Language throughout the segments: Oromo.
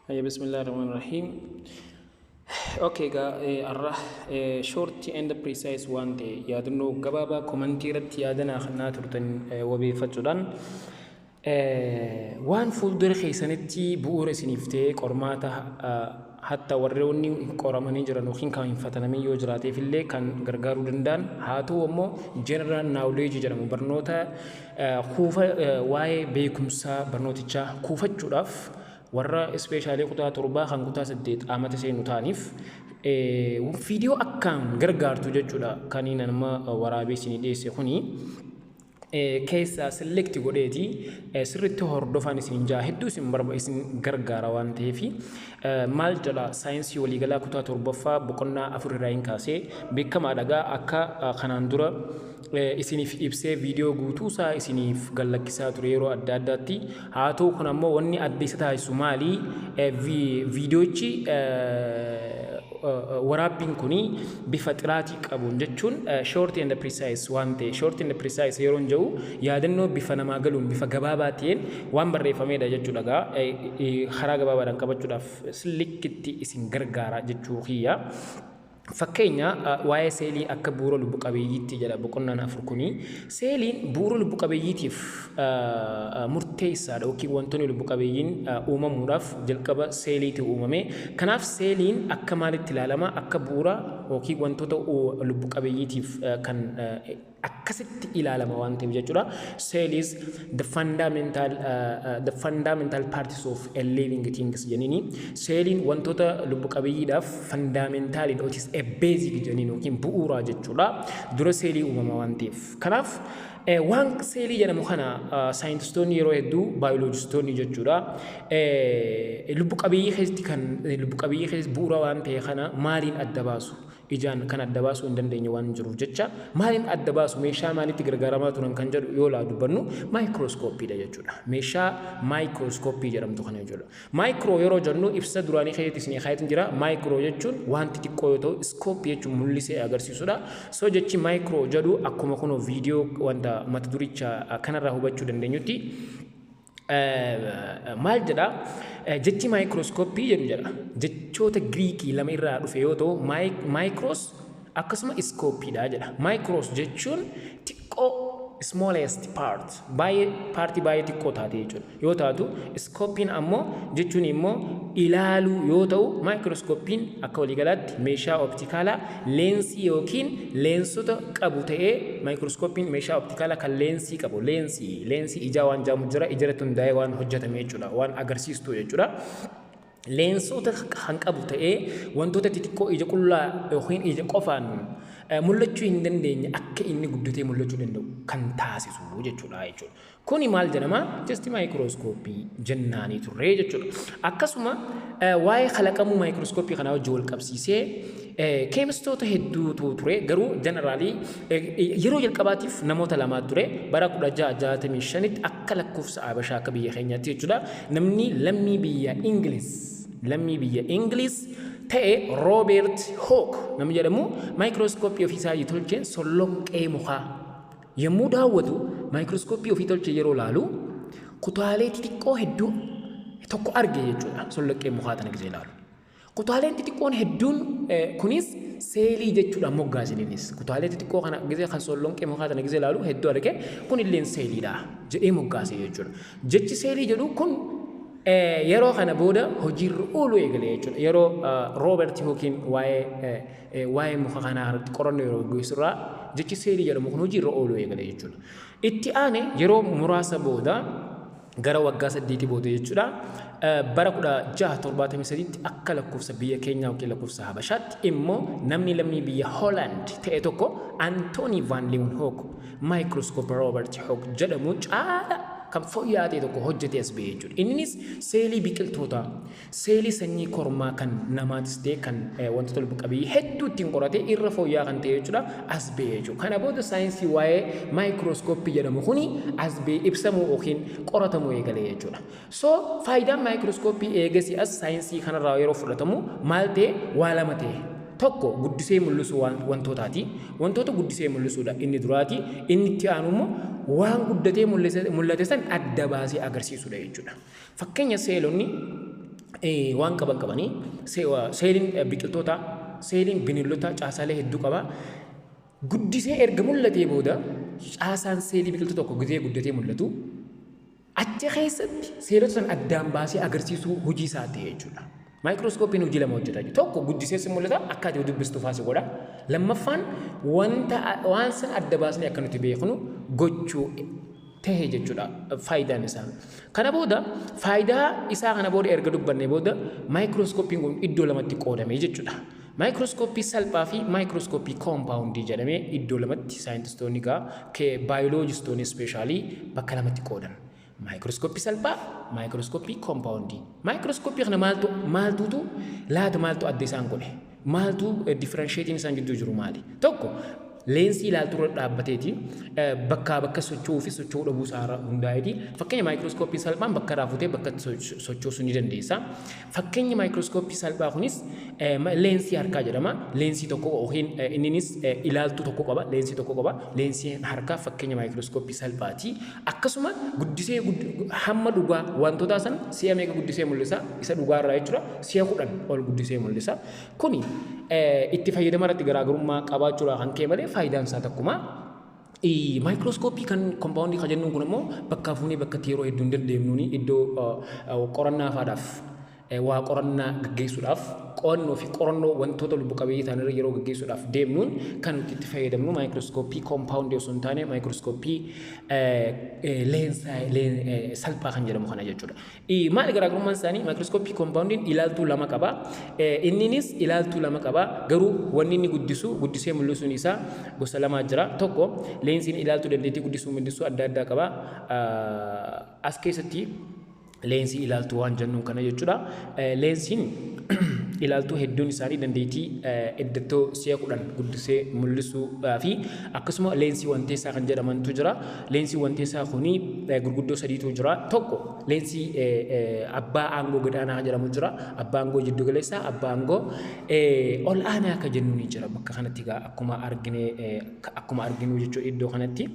Bismillah ar-Rahman ar-Rahim. Okay, egaa har'a short and precise waan ta'e, yaadannoo gabaabaa commentii irratti yaadanaa kannaa turtan wabeeffachuudhaan, waan fuuldura keessanitti bu'uura isiniif ta'e, qormaata hatta warroonni qoramanii jiran yookiin kan hin fatanamin yoo jiraateef illee kan gargaaruu danda'an, haa ta'u ammoo general knowledge jedhamu, barnoota kuufa waa'ee beekumsaa barnootichaa kuufachuudhaaf warra especially kutaa 7 kan kutaa 8 amata seenu ta'aniif viidiyoo akkaan gargaartu jechuudha. Kan inni nama waraabee isinii dhiyeesse kuni keessaa select godheeti sirriitti hordofaan isin jaa, hedduu isin barba isin gargaara waan ta'eef. Maal jedha? Saayinsii waliigalaa kutaa 7ffaa boqonnaa 4 irraa hin kaasee beekamaa dhagaa akka kanaan dura isiniif ibsee viidiyoo guutuu isaa isiniif gallakkisaa ture yeroo adda addaatti. Haa ta'u, kun ammoo wanni adda isa taasisu maali? Viidiyoochi waraabbiin kuni bifa xiraatii qabuun jechuun short and precise waan ta'e. Short and precise yeroo jedhu yaadannoo bifa namaa galuun, bifa gabaabaa ta'een waan barreeffamedha jechuudha. Gaa karaa gabaabaadhaan qabachuudhaaf sirriitti isin gargaara jechuu kiyya. Fakkeenya, waa'ee seelii akka bu'uura lubbu qabeeyyiitti jedha boqonnaan 4 kuni. Seeliin bu'uura lubbu qabeeyyiitiif murteessaadha yookiin wantoonni lubbu qabeeyyiin uumamuudhaaf jalqaba seeliitu uumame. Kanaaf seeliin akka maalitti ilaalama? Akka bu'uura yookiin wantoota lubbu qabeeyyiitiif kan akkasitti ilaalama waan ta'eef jechuudha. Cell is the fundamental parts of a living things jedhini. Seeliin wantoota lubbu qabeeyyiidhaaf fundamentalidha. It is a basic jedhaniin yookiin bu'uura jechuudha. Dura seelii uumama waan ta'eef. Kanaaf waan seelii jedhamu kana saayintistoonni yeroo hedduu, baayoloojistoonni jechuudha, lubbu qabeeyyii keessatti kan lubbu qabeeyyii keessatti bu'uura waan ta'e kana maaliin adda baasu? Ijaan kan adda baasuu hin dandeenye waan jiruuf jecha maaliin adda baasu, meeshaa maalitti gargaaramaa turan kan jedhu yoo laa dubbannu, maayikirooskooppiidha jechuudha. Meeshaa maayikirooskooppii jedhamtu kana jechuudha. Micro yeroo jennu, ibsa duraanii keessatti isinii kaayetin jira. Micro jechuun wanti xiqqoo yoo ta'u, scope jechuun mul'isee agarsiisudha. So jechi micro jedhu akkuma kunoo viidiyoo wanta mata duricha kanarraa hubachuu dandeenyutti maal jedha? Jechi maayikirooskooppii jedhu jedha, jechoota Giriikii lama irraa dhufe yoo ta'u, micros akkasuma scopiidha jedha. Micros jechuun xiqqoo, smallest part, baay'ee partii baay'ee xiqqoo taate jechuudha yoo taatu, scopiin ammoo jechuun immoo ilaaluu yoo ta'u, maayikirooskooppiin akka waliigalaatti meeshaa optikaalaa leensii yookiin leensota qabu ta'ee, maayikirooskooppiin meeshaa optikaalaa kan leensii qabu, leensii ijaa waan jaamu jira, ijarratti hundaa'ee waan hojjetame jechuudha, waan agarsiistu jechuudha. Leensota kan qabu ta'ee wantoota xixiqqoo ija qullaa yookiin ija qofaan mul'achuu hin dandeenye akka inni guddatee mul'achuu danda'u kan taasisu jechuudha. Kuni maal jedhama? Just maayikirooskooppii jennaanii turre jechuudha. Akkasuma waa'ee kalaqamuu maayikirooskooppii kanaa wajjin wal qabsiisee keemistoota hedduutu ture, garuu generally yeroo jalqabaatiif namoota lamaatu ture bara 1665tti akka lakkoofsa Abashaa, akka biyya keenyaatti jechuudha. Namni lammii biyya Ingiliz ta'e Roobeert Hook namni jedhamu maayikirooskooppii ofiisaa tolcheen solloqqee mukaa yommuu daawwatu, maayikirooskooppii ofii tolche yeroo laalu kutaalee xixiqqoo hedduu tokko arge jechuudha, solloqqee mukaa tana gisee ilaalu. Kutaaleen xixiqqoon hedduun kunis seelii jechuudha moggaasiniinis. Kutaalee xixiqqoo kana gisee kan solloqqee mukaa tana gisee ilaalu hedduu arge, kun illeen seeliidha jedhee moggaase jechuudha. Jechi seelii jedhu kun yeroo kana booda hojiirra ooluu eegale jechuudha. Yeroo Rooberti Hookiin waa'ee muka kanaa irratti qorannoo yeroo gaggeessurraa jechi seelii jedhamu kun hojiirra ooluu eegale jechuudha. Itti aane yeroo muraasa booda, gara waggaa 8 booda jechuudha. Bara 1673tti akka lakkoofsa biyya keenyaa yookiin lakkoofsa Habashaatti immoo namni lammii biyya Hoolaand ta'e tokko, Antoonii Van Leeuwenhoek, maayikirooskooppii Roobert Hook jedhamu caala kan fooyya'aa ta'e tokko hojjetee as ba'e jechuudha. Innis seelii biqiltootaa, seelii sanyii kormaa kan namaatis ta'e kan wantoota lubbu qabeeyyii hedduu ittiin qoratee irra fooyya'aa kan ta'e jechuudha as ba'e jechuudha. Kana booda saayinsii waa'ee maayikirooskooppii jedhamu kuni as ba'e, ibsamuu yookiin qoratamuu eegale jechuudha. So faayidaan maayikirooskooppii eegasii as saayinsii kanarraa yeroo fudhatamu maal ta'e? Waa lama ta'e. Tokko, guddisee mul'isuu wantootaati. Wantoota guddisee mul'isuudha inni duraati. Inni itti aanu immoo waan guddatee mul'ate san adda baasee agarsiisudha jechuudha. Fakkeenya, seelonni waan qaban qabanii, seeliin biqiltoota, seeliin bineeldota caasaalee hedduu qaba. Guddisee erga mul'atee booda, caasaan seelii biqiltuu tokko gizee guddatee mul'atu, achi keessatti seelota san addaan baasee agarsiisuu hojii isaa ta'e jechuudha. Maayikirooskoopiin hojii lama hojjeta. Tokko, guddisee si mul'ata, akka ati dubbistu faasi godha. Lammaffaan, wanta waan san adda baasnee akka nuti beeknu gochuu ta'e jechuudha faayidaan isaa. Kana booda, faayidaa isaa kana booda erga dubbannee booda, maayikirooskoopiin kun iddoo lamatti qoodame jechuudha. Maayikirooskooppii salphaa fi maayikirooskooppii koompaawundii jedhamee iddoo lamatti saayintistoonni gaa baayoloojistoonni especially bakka lamatti qoodan. Maayikirooskooppii salphaa, maayikirooskooppii koompaawundii. Maayikirooskooppii kana maaltu maaltuutu laata, maaltu adda isaan godhe? Maaltu differentiateiin isaan gidduu jiru maali? Tokko, leensii ilaaltuu irra dhaabbateeti bakkaa bakka socho'uu fi socho'uu dhabuu isaa hundaa'eeti. Fakkeenya, maayikirooskooppii salphaan bakka irraa fuutee bakka sochoosuu ni dandeessa. Fakkeenya maayikirooskooppii salphaa kunis leensii harkaa jedhama. Leensii tokko yookiin inninis ilaaltuu tokko qaba. Leensii tokko qaba. Leensiin harkaa fakkeenya maayikirooskooppii salphaati. Akkasuma guddisee hamma dhugaa wantoota san si'a meeqa guddisee mul'isa? Isa dhugaa irraa jechuudha. Si'a 10 ol guddisee mul'isa. Kuni itti fayyadama irratti garaagarummaa qabaachuudhaa kan ka'e malee faayidaan isaa takkuma. Maayikirooskooppii kan koompaawundii kan jennuun kun immoo bakka fuunee bakka itti yeroo hedduu hin deddeemnuuni, iddoo qorannaa faadhaaf, waa qorannaa gaggeessuudhaaf, qo'annoo fi qorannoo wantoota lubbu qabeeyyii ta'an irra yeroo gaggeessuudhaaf deemnuun kan nuti itti fayyadamnu maayikirooskooppii koompaawundii osoo hin taane maayikirooskooppii leensaa salphaa kan jedhamu kana jechuudha. Maali garaagarummaan isaanii? Maayikirooskooppii koompaawundiin ilaaltuu lama qaba. Inninis ilaaltuu lama qaba. Garuu wanni inni guddisu, guddisee mul'isuun isaa gosa lamaa jira. Tokko, leensiin ilaaltuu dandeettii guddisuu mul'isuu adda addaa qaba. As keessatti leensii ilaaltuu waan jennuun kana jechuudha. Leensiin ilaaltuu hedduun isaanii dandeettii iddattoo si'a 10 guddisee mul'isuu fi akkasuma leensii wanteessaa kan jedhamantu jira. Leensii wanteessaa kuni gurguddoo sadiitu jira. Tokko, leensii abbaa aangoo gadaanaa kan jedhamu jira. Abbaa aangoo jiddu galeessaa, abbaa aangoo ol aanaa akka jennu ni jira. Bakka kanatti egaa akkuma argine, akkuma arginu jechuudha iddoo kanatti.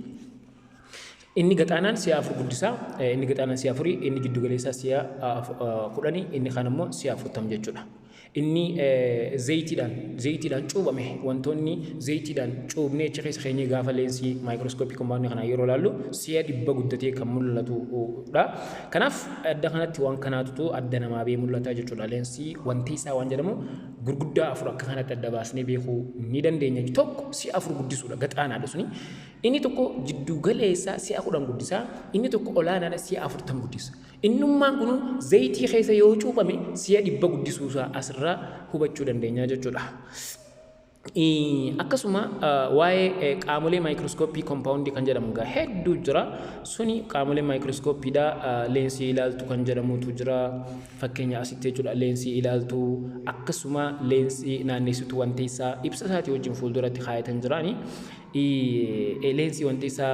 Inni gaxaanaan si'a afur guddisaa, inni gaxaanaan si'a afurii, inni jiddu galeessaa si'a 10, inni kaan immoo si'a 40 jechuudha. Inni zayitiidhaan cuubame, wantoonni zayitiidhaan cuubnee achi keessa keenyee gaafa leensii maayikirooskooppii kombaawundii kanaa yeroo ilaallu si'a 100 guddatee kan mul'atudha. Kanaaf adda kanatti waan kanaatutu adda namaa bee mul'ata jechuudha. Leensii wanteessaa waan jedhamu gurguddaa afur akka kanatti adda baasnee beekuu ni dandeenya. Tokko, si'a afur guddisuudha, gaxaanaadha suni. Inni tokko jiddu galeessaa si'a 10 guddisaa, inni tokko olaanaadha, si'a 40 guddisa. Innummaan kun zayitii keessa yoo cuuphame si'a 100 guddisuusaa asirraa hubachuu dandeenya jechuudha. Akkasuma waa'ee qaamolee maayikirooskooppii koompaawundii kan jedhamu egaa hedduu jira. Suni qaamolee maayikirooskooppiidha. Leensii ilaaltuu kan jedhamutu jira. Fakkeenya asitti jechuudha, leensii ilaaltuu, akkasuma leensii naannessituu wanteessaa ibsa isaatii wajjin fuulduratti kaayatan jiraani. Leensii wanteessaa,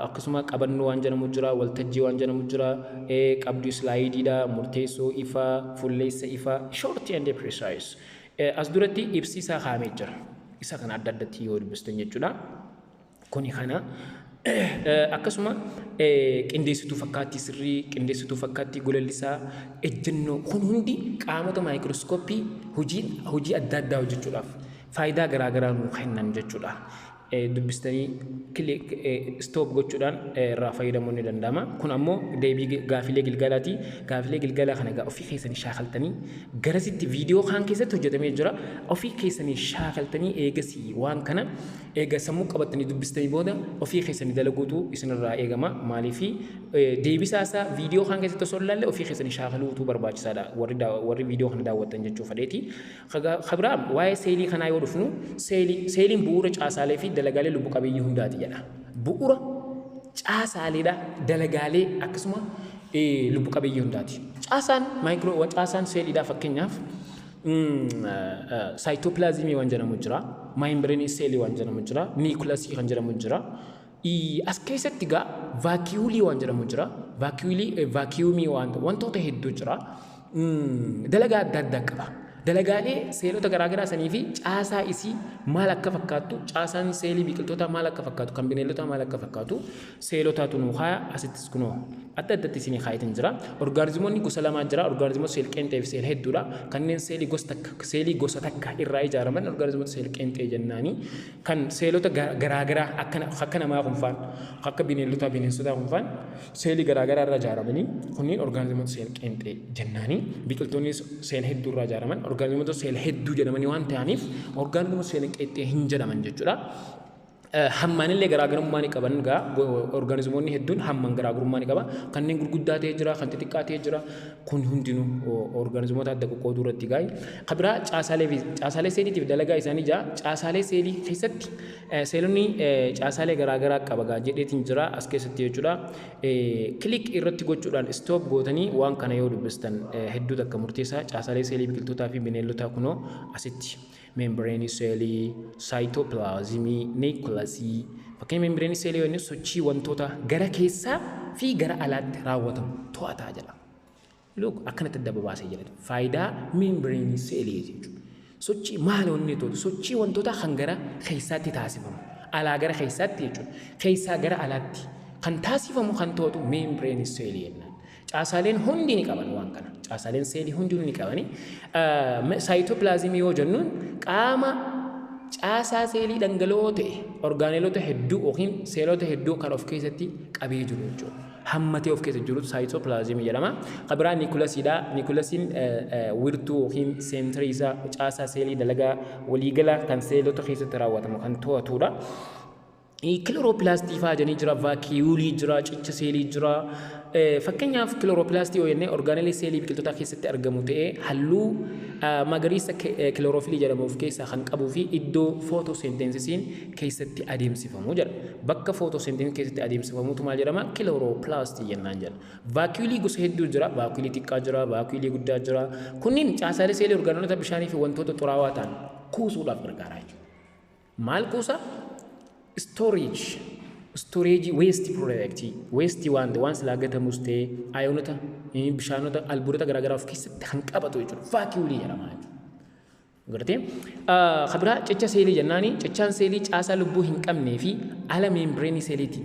akkasuma qabannoo waan jedhamu jira, waltajjii waan jedhamu jira, qabduu islaayidiidha, murteessoo ifaa, fulleessa ifaa, short and precise. As duratti ibsi isaa kaa'amee jira. Isa kana adda addatti yoo dubbistan jechuudha. Kuni kana. Akkasuma qindeessituu fakkaattii sirrii, qindeessituu fakkaattii golallisaa, ejjennoo, kun hundi qaamota maayikirooskooppii hojii adda addaa hojjechuudhaaf faayidaa garaa garaa nuu kennan jechuudha. Dubbistanii click stop gochuudhaan irraa fayyadamuun ni danda'ama. Kun ammoo deebii gaafilee gilgalaati. Gaafilee gilgalaa kana egaa ofii keessanii shaakaltanii, garasitti viidiyoo kaan keessatti hojjetamee jira. Ofii keessanii shaakaltanii, eegasii waan kana eega sammuu qabattanii dubbistanii booda ofii keessanii dalaguutu isinirraa eegama. Maaliifi, deebisaa isaa viidiyoo kaan keessatti osoo hin ilaalle ofii keessanii shaakaluutu barbaachisaadha. Warri viidiyoo kana daawwattan jechuu fedheeti. Kabiraa, waa'ee seelii kanaa yoo dhufnu, seeliin bu'uura caasaalee fi dalagaalee lubbu qabeeyyii hundaati jedha. Bu'uura caasaaleedha, dalagaalee akkasuma lubbu qabeeyyii hundaati. Caasaan maayikiroo, caasaan seeliidha, fakkeenyaaf saayitoopilaazimii waan jedhamu jira, maayimbireeni seelii waan jedhamu jira, niikulasii kan jedhamu jira. As keessatti egaa vaakiyuulii waan jedhamu jira. Vaakiyuulii, vaakiyuumii, waan wantoota hedduu jira. Dalagaa adda addaa qaba. Dalagaalee seelota garaagaraa sanii fi caasaa isii maal akka fakkaattu, caasaan seelii biqiltootaa maal akka fakkaatu, kan bineeldotaa maal akka fakkaatu seelotaatu nuu kaaya asittis kunoo. Adda addatti isinii kaayitin jira. Orgaanizimoonni gosa lamaa jira. Orgaanizimoota seel qeenxee fi seel hedduudha. Kanneen seelii gosa takka, seelii gosa takka irraa ijaaraman orgaanizimoota seel qeenxee jennaani. Kan seelota garaagaraa akka namaa kunfaan, akka bineeldotaa, bineensotaa kunfaan seelii garaagaraa irraa ijaaramanii, kunniin orgaanizimoota seel qeenxee jennaani. Biqiltoonni seel hedduu irraa ijaaraman orgaanizimoota seel hedduu jedhamanii waan ta'aniif orgaanizimoota seel qeenxee hin jedhaman jechuudha. Hammaanillee garaagarummaa ni qaban gaa. Orgaanizimoonni hedduun hammaan garaagarummaa ni qaba. Kanneen gurguddaa ta'ee jira, kan xixiqqaa ta'ee jira. Kun hundinuu orgaanizimoota adda qoqqooduu irratti gaa'e. Kan biraa caasaalee fi caasaalee seeliitiif dalagaa isaanii jira. Caasaalee seelii keessatti seelonni caasaalee garaagaraa qaba gaa jedheetiin jira as keessatti jechuudha. Click irratti gochuudhaan stop gootanii waan kana yoo dubbistan hedduu takka murteessaa. Caasaalee seelii biqiltootaa fi bineeldotaa kunoo asitti. Membrane seelii, saayitoopilaazimii, niikulasii. Fakkeenya membrane seelii yoo inni sochii wantoota gara keessaa fi gara alaatti raawwatamu to'ataa jedha. Look, akkanatti adda babaasee jira. Faayidaa membrane seelii jechuudha. Sochii maal wanni to'atu? Sochii wantoota kan gara keessaatti taasifamu. Alaa gara keessaatti jechuudha. Keessaa gara alaatti kan taasifamu kan to'atu membrane seelii jennaan. Caasaaleen hundi ni qaban waan kana. Caasaaleen seelii hundi ni qabani. Saayitoopilaazimii yoo jennuun qaama caasaa seelii dhangala'oo ta'e orgaaneelota hedduu yookiin seelota hedduu kan of keessatti qabee jiru jechuudha. Hammatee of keessa jiru saayitoopilaazimii jedhama. Kan biraa niikulasiidha. Niikulasiin wirtuu yookiin seentarii isaa caasaa seelii dalagaa waliigala kan seelota keessatti raawwatamu kan to'atudha. Kiloroopilaastii fa'aa jedhanii jira, vaakiyuulii jira, cicha seelii jira. Fakkeenyaaf kiloroopilaastii yoo jennee, orgaaneelee seelii biqiltootaa keessatti argamu ta'ee halluu magariisa kilooroofilii jedhamu of keessaa kan qabuu fi iddoo footoosenteensisiin keessatti adeemsifamu jedha. Bakka footoosenteensisiin keessatti adeemsifamutu maal jedhama? Kiloroopilaastii jennaan jedha. Vaakiyuulii gosa hedduu jira. Vaakiyuulii xiqqaa jira, vaakiyuulii guddaa jira. Kunniin caasaalee seelii orgaanota bishaanii fi wantoota xuraawaa ta'an kuusuudhaaf gargaara jechuudha. Maal kuusa? Storage waste product, waste waan waan silaa gatamus ta'e, ayoonota, bishaanota, albuudota garaagaraa of keessatti kan qabatu jechuudha. Vaakiyuulii jedhama jechuudha. Gartee kan biraa cicha seelii jennaani. Cichaan seelii caasaa lubbuu hin qabnee fi ala meembireenii seeliitti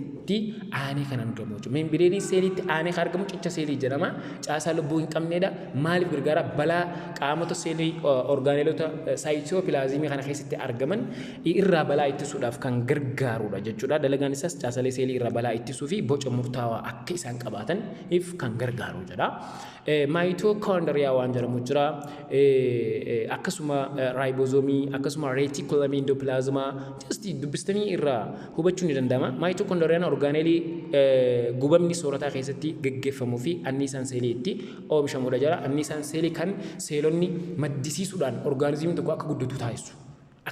aanee kan argamu jechuudha. Meembireenii seeliitti aanee kan argamu cicha seelii jedhama. Caasaa lubbuu hin qabneedha. Maaliif gargaara? Balaa qaamota seelii orgaaneelota saayitoopilaazimii kana keessatti argaman irraa balaa ittisuudhaaf kan gargaarudha jechuudha. Dalagaan isaas caasaalee seelii irraa balaa ittisuu fi boca murtaawaa akka isaan qabaataniif kan gargaaru jedha. Maayitookoondiriyaa waan jedhamu jira. Akkasuma raayibozoomii, akkasuma reetikulamii indopilaazmaa just dubbistanii irraa hubachuun ni danda'ama. Maayitookoondiriyaan orgaaneelii gubamni soorataa keessatti gaggeeffamuu fi anniisaan seelii itti oomishamudha jira. Anniisaan seelii kan seelonni maddisiisuudhaan orgaanizimiin tokko akka guddatu taasisu.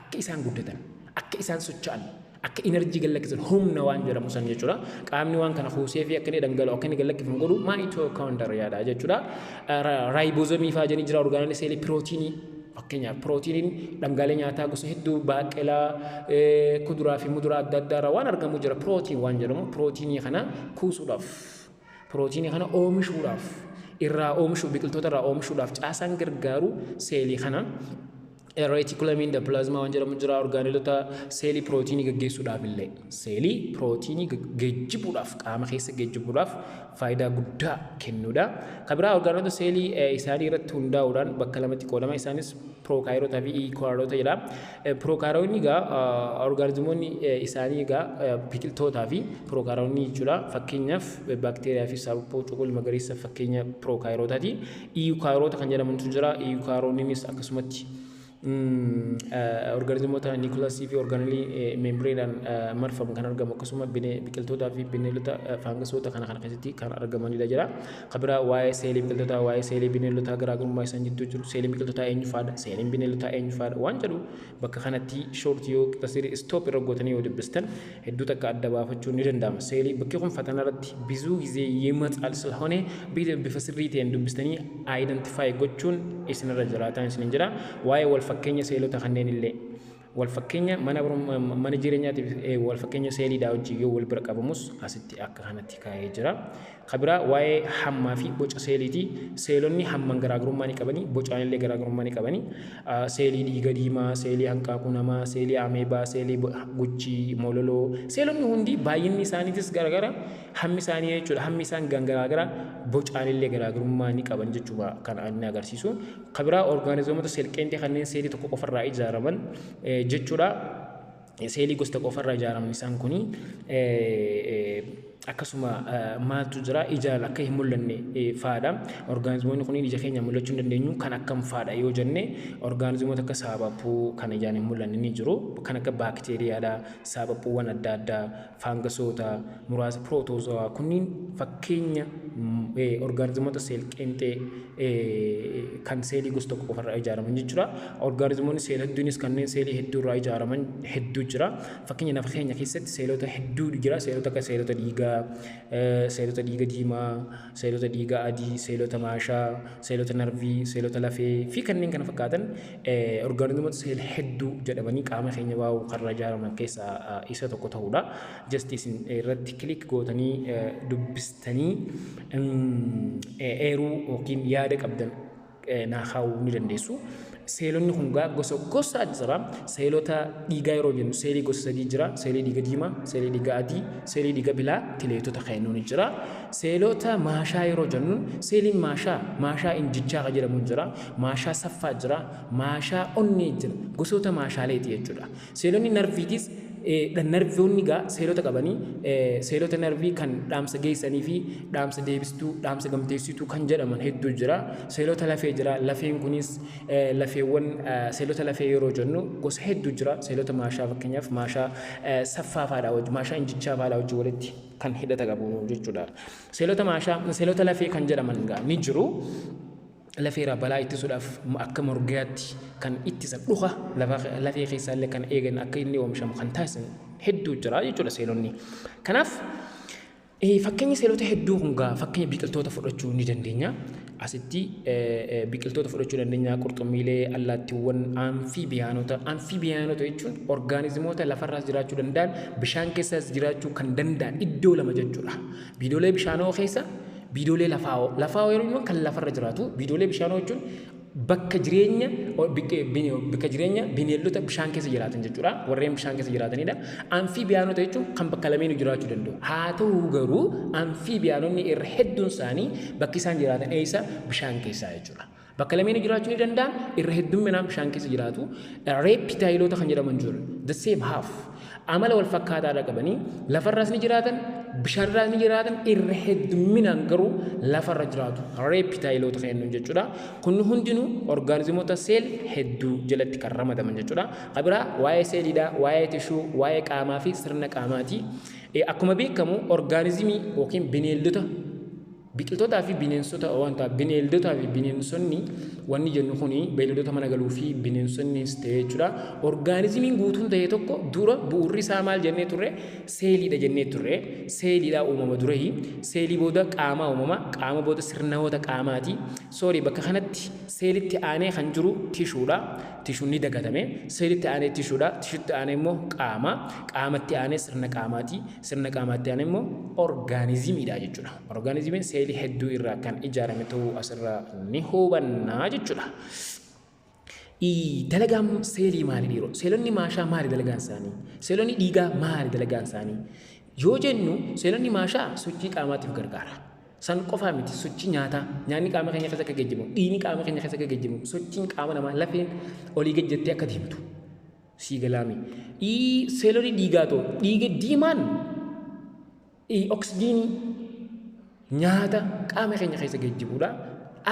Akka isaan guddatan, akka isaan socho'an, akka enerjii gallakkisan, humna waan jedhamu san jechuudha. Qaamni waan kana kuusee fi akka inni dhangala'u, akka inni gallakkifamu godhu maayitookoondiriyaadha jechuudha. Raayibozoomii fa'aa jedhanii jira. Orgaaneelii seelii pirootiinii. Fakkeenyaaf pirootiiniin dhangaalee nyaataa gosa hedduu, baaqelaa, kuduraa fi muduraa adda addaa irraa waan argamu jira. Pirootiin waan jedhamu pirootiinii kana kuusuudhaaf, pirootiinii kana oomishuudhaaf, irraa oomishuu, biqiltoota irraa oomishuudhaaf caasaan gargaaru seelii kana. Reetikulamiin endopilazmaa waan jedhamu jira. Orgaaneelota seelii pirootiinii gaggeessuudhaaf illee, seelii pirootiinii geejjibuudhaaf, qaama keessa geejjibuudhaaf faayidaa guddaa kennuudha. Kan biraa orgaaneelota seelii isaanii irratti hundaa'uudhaan bakka lamatti qoodama. Isaanis pirookaayirootaa fi iikaayiroota jedha. Pirookaayironni egaa orgaanizimoonni isaanii egaa biqiltootaa fi pirookaayironni jechuudha. Fakkeenyaaf baakteeriyaa fi saaphaphuu cuquliisa magariisa fakkeenya pirookaayirootaati. Iikaayiroota kan jedhamantu jira. Iikaayiroonnis akkasumatti orgaanizimoota niikulasii fi orgaanilii meembireedhaan marfamu kan argamu, akkasuma biqiltootaa fi bineeldota, faangasoota kana kana keessatti kan argamanidha jira. Kan biraa waa'ee seelii biqiltootaa, waa'ee seelii bineeldotaa, garaagarummaa isaan jidduu jiru, seeliin biqiltootaa eenyu faadha, seeliin bineeldotaa eenyu faadha waan jedhu bakka kanatti short yoo qixa stop irra gootanii yoo dubbistan hedduu takka adda baafachuun ni danda'ama. Seelii bakki kun ፈተና irratti ብዙ ጊዜ ይመጣል ስለሆነ bifa sirrii ta'een dubbistanii identify gochuun isinirra jiraataan isinin jira. Waa'ee wal fakkeenya seelota kanneen illee Wal fakkeenya mana mana jireenyaatiif wal fakkeenya seeliidhaa wajjin yoo wal bira qabamus asitti akka kanatti kaa'ee jira. Kabiraa waa'ee hammaa fi boca seeliiti. Seelonni hamman garaagarummaa ni qabani, bocaan illee garaagarummaa ni qabani. Seelii dhiiga diimaa, seelii hanqaaquu namaa, seelii ameebaa, seelii guchii, mololoo. Seelonni hundi baay'inni isaaniitis garaagara, hammi isaanii jechuudha. Hammi isaan garaagara, bocaan illee garaagarummaa ni qaban jechuudha kan inni agarsiisu. Kabiraa orgaanizimoota seelqeenxee kanneen seelii tokko qofarraa ijaaraman jechuudha. Seelii gosa tokko qofarraa ijaaraman isaan kuni akkasuma maaltu jira, ijaan akka hin mul'anne faadha. Orgaanizimoonni kunniin ija keenya mul'achuu hin dandeenyu. Kan akkam faadha yoo jenne, orgaanizimoota akka saabaphuu kan ijaan hin mul'anne ni jiru. Kan akka baakteeriyaadha, saabaphuuwwan adda addaa, faangasoota muraasa, pirootoozawaa, kunniin fakkeenya orgaanizimoota seel-qeenxee kan seelii gosa tokko qofarraa ijaaraman jechuudha. Orgaanizimoonni seel hedduunis kanneen seelii hedduurraa ijaaraman hedduu jira. Fakkeenya nafa keenya keessatti seelota hedduu jira. Seelota akka seelota dhiigaa, seelota dhiiga diimaa, seelota dhiiga adii, seelota maashaa, seelota narvii, seelota lafee fi kanneen kana fakkaatan orgaanizimoota seel hedduu jedhamanii qaama keenya baa'uu karra ijaaraman keessaa isa tokko ta'uudha. Just isin irratti click gootanii dubbistanii eeruu yookiin yaada qabdan naa kaa'uu ni dandeessu. Seelonni kun gosa gosa jira. Seelota dhiigaa yeroo jennu seelii gosa sadii jira. Seelii dhiiga diimaa, seelii dhiiga adii, seelii dhiiga pilaatileetota kennuun ni jira. Seelota maashaa yeroo jennu seeliin maashaa, maashaa injichaa kan jedhamu jira. Maashaa saffaa jira. Maashaa onnee jira. Gosoota maashaaleeti jechuudha. Seelonni narviitis, narviiwwan gaa seelota qabanii, seelota narvii kan dhaamsa geessanii fi dhaamsa deebistuu, dhaamsa gamteessituu kan jedhaman hedduu jira. Seelota lafee jira. Lafeen kunis lafeewwan, seelota lafee yeroo jennu gosa hedduu jira. Seelota maashaa, fakkeenyaaf maashaa saffaa faadhaa wajji, maashaa injichaa faadhaa wajji walitti kan hidhata qabu jechuudha. Seelota maashaa, seelota lafee kan jedhaman gaa ni jiru. Lafeerraa balaa ittisuudhaaf akka morgaatti kan ittisan, dhuka lafee keessaa illee kan eegan, akka inni oomishamu kan taasisan hedduu jira jechuudha seelonni. Kanaaf fakkeenya seelota hedduu kun gaa fakkeenya biqiltoota fudhachuu ni dandeenya. Asitti biqiltoota fudhachuu dandeenya: qurxummiilee, allaattiiwwan, amfiibiyaanota. Amfiibiyaanota jechuun orgaanizimoota lafarraas jiraachuu danda'an, bishaan keessas jiraachuu kan danda'an iddoo lama jechuudha. Biidoolee bishaanoo keessa, biidoolee lafaa'oo. Lafaa'oo yeroo jennu kan lafarra jiraatu, biidoolee bishaanoo jechuun bakka jireenya bineeldota bishaan keessa jiraatan jechuudha. Warreen bishaan keessa jiraatanidha. Amfiibiyaanota jechuun kan bakka lameenuu jiraachuu danda'u. Haa ta'u garuu amfiibiyaanonni irra hedduun isaanii bakki isaan jiraatan eessa? Bishaan keessaa jechuudha. Bakka lameenuu jiraachuu ni danda'an, irra heddumminaan bishaan keessa jiraatu. Reepitaayiloota kan jedhaman jiru. The same half. Amala wal fakkaataadha qabanii, lafarraas ni jiraatan, bishaanirraas ni jiraatan, irra heddumminaan garuu lafarra jiraatu. Reepitaayiloota kan jennuun jechuudha. Kun hundinuu orgaanizimoota seel hedduu jalatti kan ramadaman jechuudha. Kabiraa waa'ee seeliidhaa, waa'ee tishuu, waa'ee qaamaa fi sirna qaamaati. Akkuma beekamu orgaanizimii yookiin bineeldota, biqiltootaa fi bineensota, wanta bineeldotaa fi bineensonni wanni jennu kuni, beeyladoota mana galuu fi bineensonnis ta'e jechuudha. Orgaanizimiin guutuun ta'e tokko dura bu'uurri isaa maal jennee turre? Seeliidha jennee turre. Seeliidha uumama durayi. Seelii booda qaama uumama, qaama booda sirnamoota qaamaati. Sorry, bakka kanatti seelitti aanee kan jiru tishuudha. Tishuun ni dagatame. Seelitti aanee tishuudha. Tishuutti aanee immoo qaama. Qaamatti aanee sirna qaamaati. Sirna qaamaatti aanee immoo orgaanizimiidha jechuudha. Orgaanizimiin seelii hedduu irraa kan ijaarame ta'uu asirraa ni hubannaa jechuudha. Dalagaan seelii maali dhiiroo? Seelonni maashaa maali dalagaan isaanii? Seelonni dhiigaa maali dalagaan isaanii? Yoo jennu, seelonni maashaa sochii qaamaatiif gargaara. San qofaa miti, sochii nyaataa, nyaanni qaama keenya keessa akka geejjibamu, dhiigni qaama keenya keessa akka geejjibamu, sochiin qaama namaa lafeen olii gad jettee akka deemtu. Sii galaami. Seelonni dhiigaa ta'u, dhiiga diimaan oksijiinii, nyaata qaama keenya keessa geejjibuudha.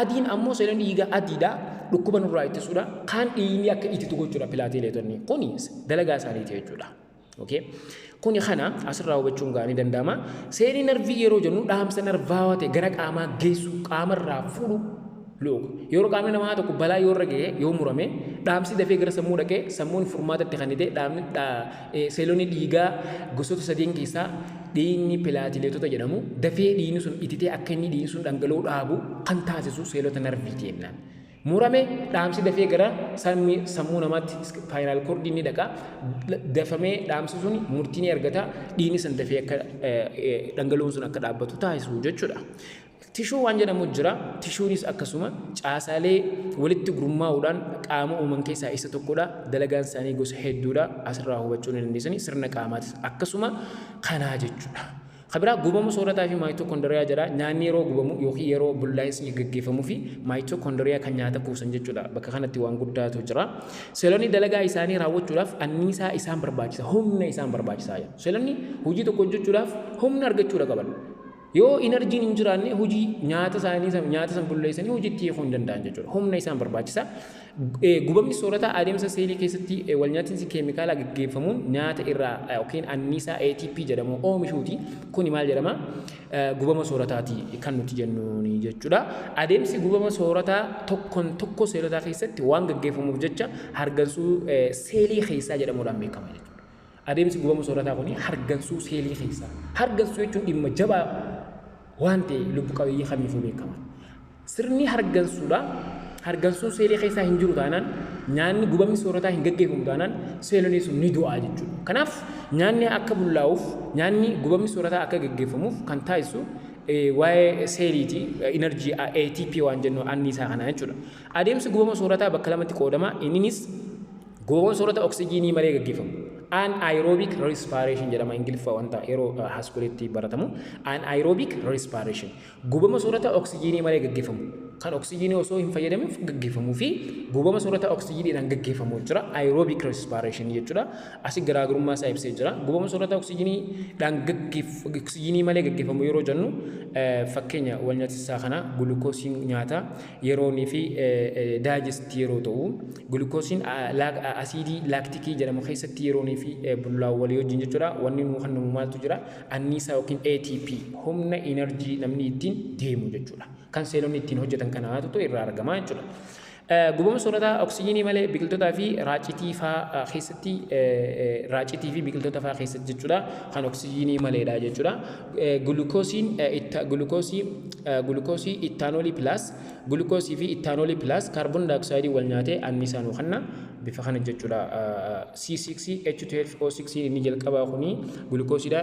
Adiin ammoo, seelonni dhiigaa adiidha. Dhukkuba nurraa ittisuudha. Kaan dhiigni akka ititu gochuudha pilaatileetonni. Kuni dalagaa isaaniiti jechuudha. Okay. Kuni kana asirraa hubachuun gaarii danda'ama. Seelii narvii yeroo jennu dhaamsa narvaawaa ta'e gara qaamaa geessu, qaamarraa fuudhu loogu. Yeroo qaamni namaa tokko balaa yoo irra ga'e, yoo murame, dhaamsi dafee gara sammuu dhaqee sammuun furmaatatti kan ta'e dhaamni seelonni dhiigaa gosoota sadeen keessaa dhiigni pilaatileetota jedhamu dafee dhiigni sun ititee akka inni dhiigni sun dhangala'uu dhaabu kan taasisu seelota narviiti jennaan. Murame dhaamsi dafee gara sammuu namaatti, spinal cordii ni dhaqa. Dafamee dhaamsi sun murtii ni argata. Dhiigni sun dafee akka dhangala'oon sun akka dhaabbatu taasisu jechuudha. Tishuu waan jedhamu jira. Tishuunis akkasuma caasaalee walitti gurmaa'uudhaan qaama uuman keessaa isa tokkodha. Dalagaan isaanii gosa hedduudha. Asirraa hubachuu ni dandeessanii, sirna qaamaatis akkasuma kanaa jechuudha. Kan biraa gubama soorataa fi maayitookondoriyaa jedha. Nyaanni yeroo gubamu yookiin yeroo bullaa'insi gaggeeffamuu fi maayitookondoriyaa kan nyaata kuusan jechuudha. Bakka kanatti waan guddaatu jira. Seelonni dalagaa isaanii raawwachuudhaaf anniisaa isaan barbaachisa. Humna isaan barbaachisaa jira. Seelonni hojii tokko hojjechuudhaaf humna argachuudha qaban. Yoo inerjiin hin jiraanne, hojii nyaata isaanii nyaata san bulleessanii hojiitti hiikuu hin danda'an jechuudha. Humna isaan barbaachisa. Gubamni soorataa adeemsa seelii keessatti wal nyaatinsi keemikaalaa gaggeeffamuun nyaata irraa yookiin anniisaa ATP jedhamu oomishuuti. Kuni maal jedhama? Gubama soorataati kan nuti jennuuni jechuudha. Adeemsi gubama soorataa tokkoon tokko seelotaa keessatti waan gaggeeffamuuf jecha hargansuu seelii keessaa jedhamuudhaan beekama jechuudha. Adeemsi gubama soorataa kuni hargansuu seelii keessaa. Hargansuu jechuun dhimma jabaa waan ta'e lubbu qabeeyyii kamiifuu beekama. Sirni hargansuudha. Hargansuun seelii keessaa hin jiru taanaan, nyaanni gubamni soorataa hin gaggeeffamu taanaan, seelonni sun ni du'aa jechuudha. Kanaaf nyaanni akka bullaa'uuf, nyaanni gubamni soorataa akka gaggeeffamuuf kan taasisu waa'ee seeliiti, inerjii ATP waan jennu anniisaa kana jechuudha. Adeemsi gubama soorataa bakka lamatti qoodama. Inninis gubama soorata oksijiinii malee gaggeeffamu. Anaerobic respiration jedhama Ingiliffaa wanta yeroo high schoolitti baratamu. Anaerobic respiration. Gubama soorata oksijiinii malee gaggeeffamu. Kan oksijiinii osoo hin fayyadamin gaggeeffamuu fi gubama soorata oksijiiniidhaan gaggeeffamu jira. Aerobic respiration jechuudha. Asi garaagarummaa isaa ibsee jira. Gubama soorata oksijiiniidhaan oksijiinii malee gaggeeffamu yeroo jennu, fakkeenya wal nyaatisaa kana, gulukoosiin nyaata yeroonii fi digest yeroo ta'u, gulukoosiin asiidii laaktikii jedhamu keessatti yeroonii fi bullaa'u walii wajjin jechuudha. Wanni nu kennamu maaltu jira? Anniisaa yookiin ATP, humna inerjii namni ittiin deemu jechuudha. Kan seelonni ittiin hojjetan kanaatu irraa argama jechuudha. Gubama soorataa oksijiinii malee biqiltootaa fi raacitii fa'aa keessatti, raacitii fi biqiltoota fa'aa keessatti jechuudha, kan oksijiinii maleedha jechuudha. Gulukoosiin gulukoosii ittaanoolii plus gulukoosii fi ittaanoolii plus kaarboon daayoksayidii wal nyaatee anniisaa nuu kenna bifa kana jechuudha. C6H12O6 inni jalqabaa kuni gulukoosiidha.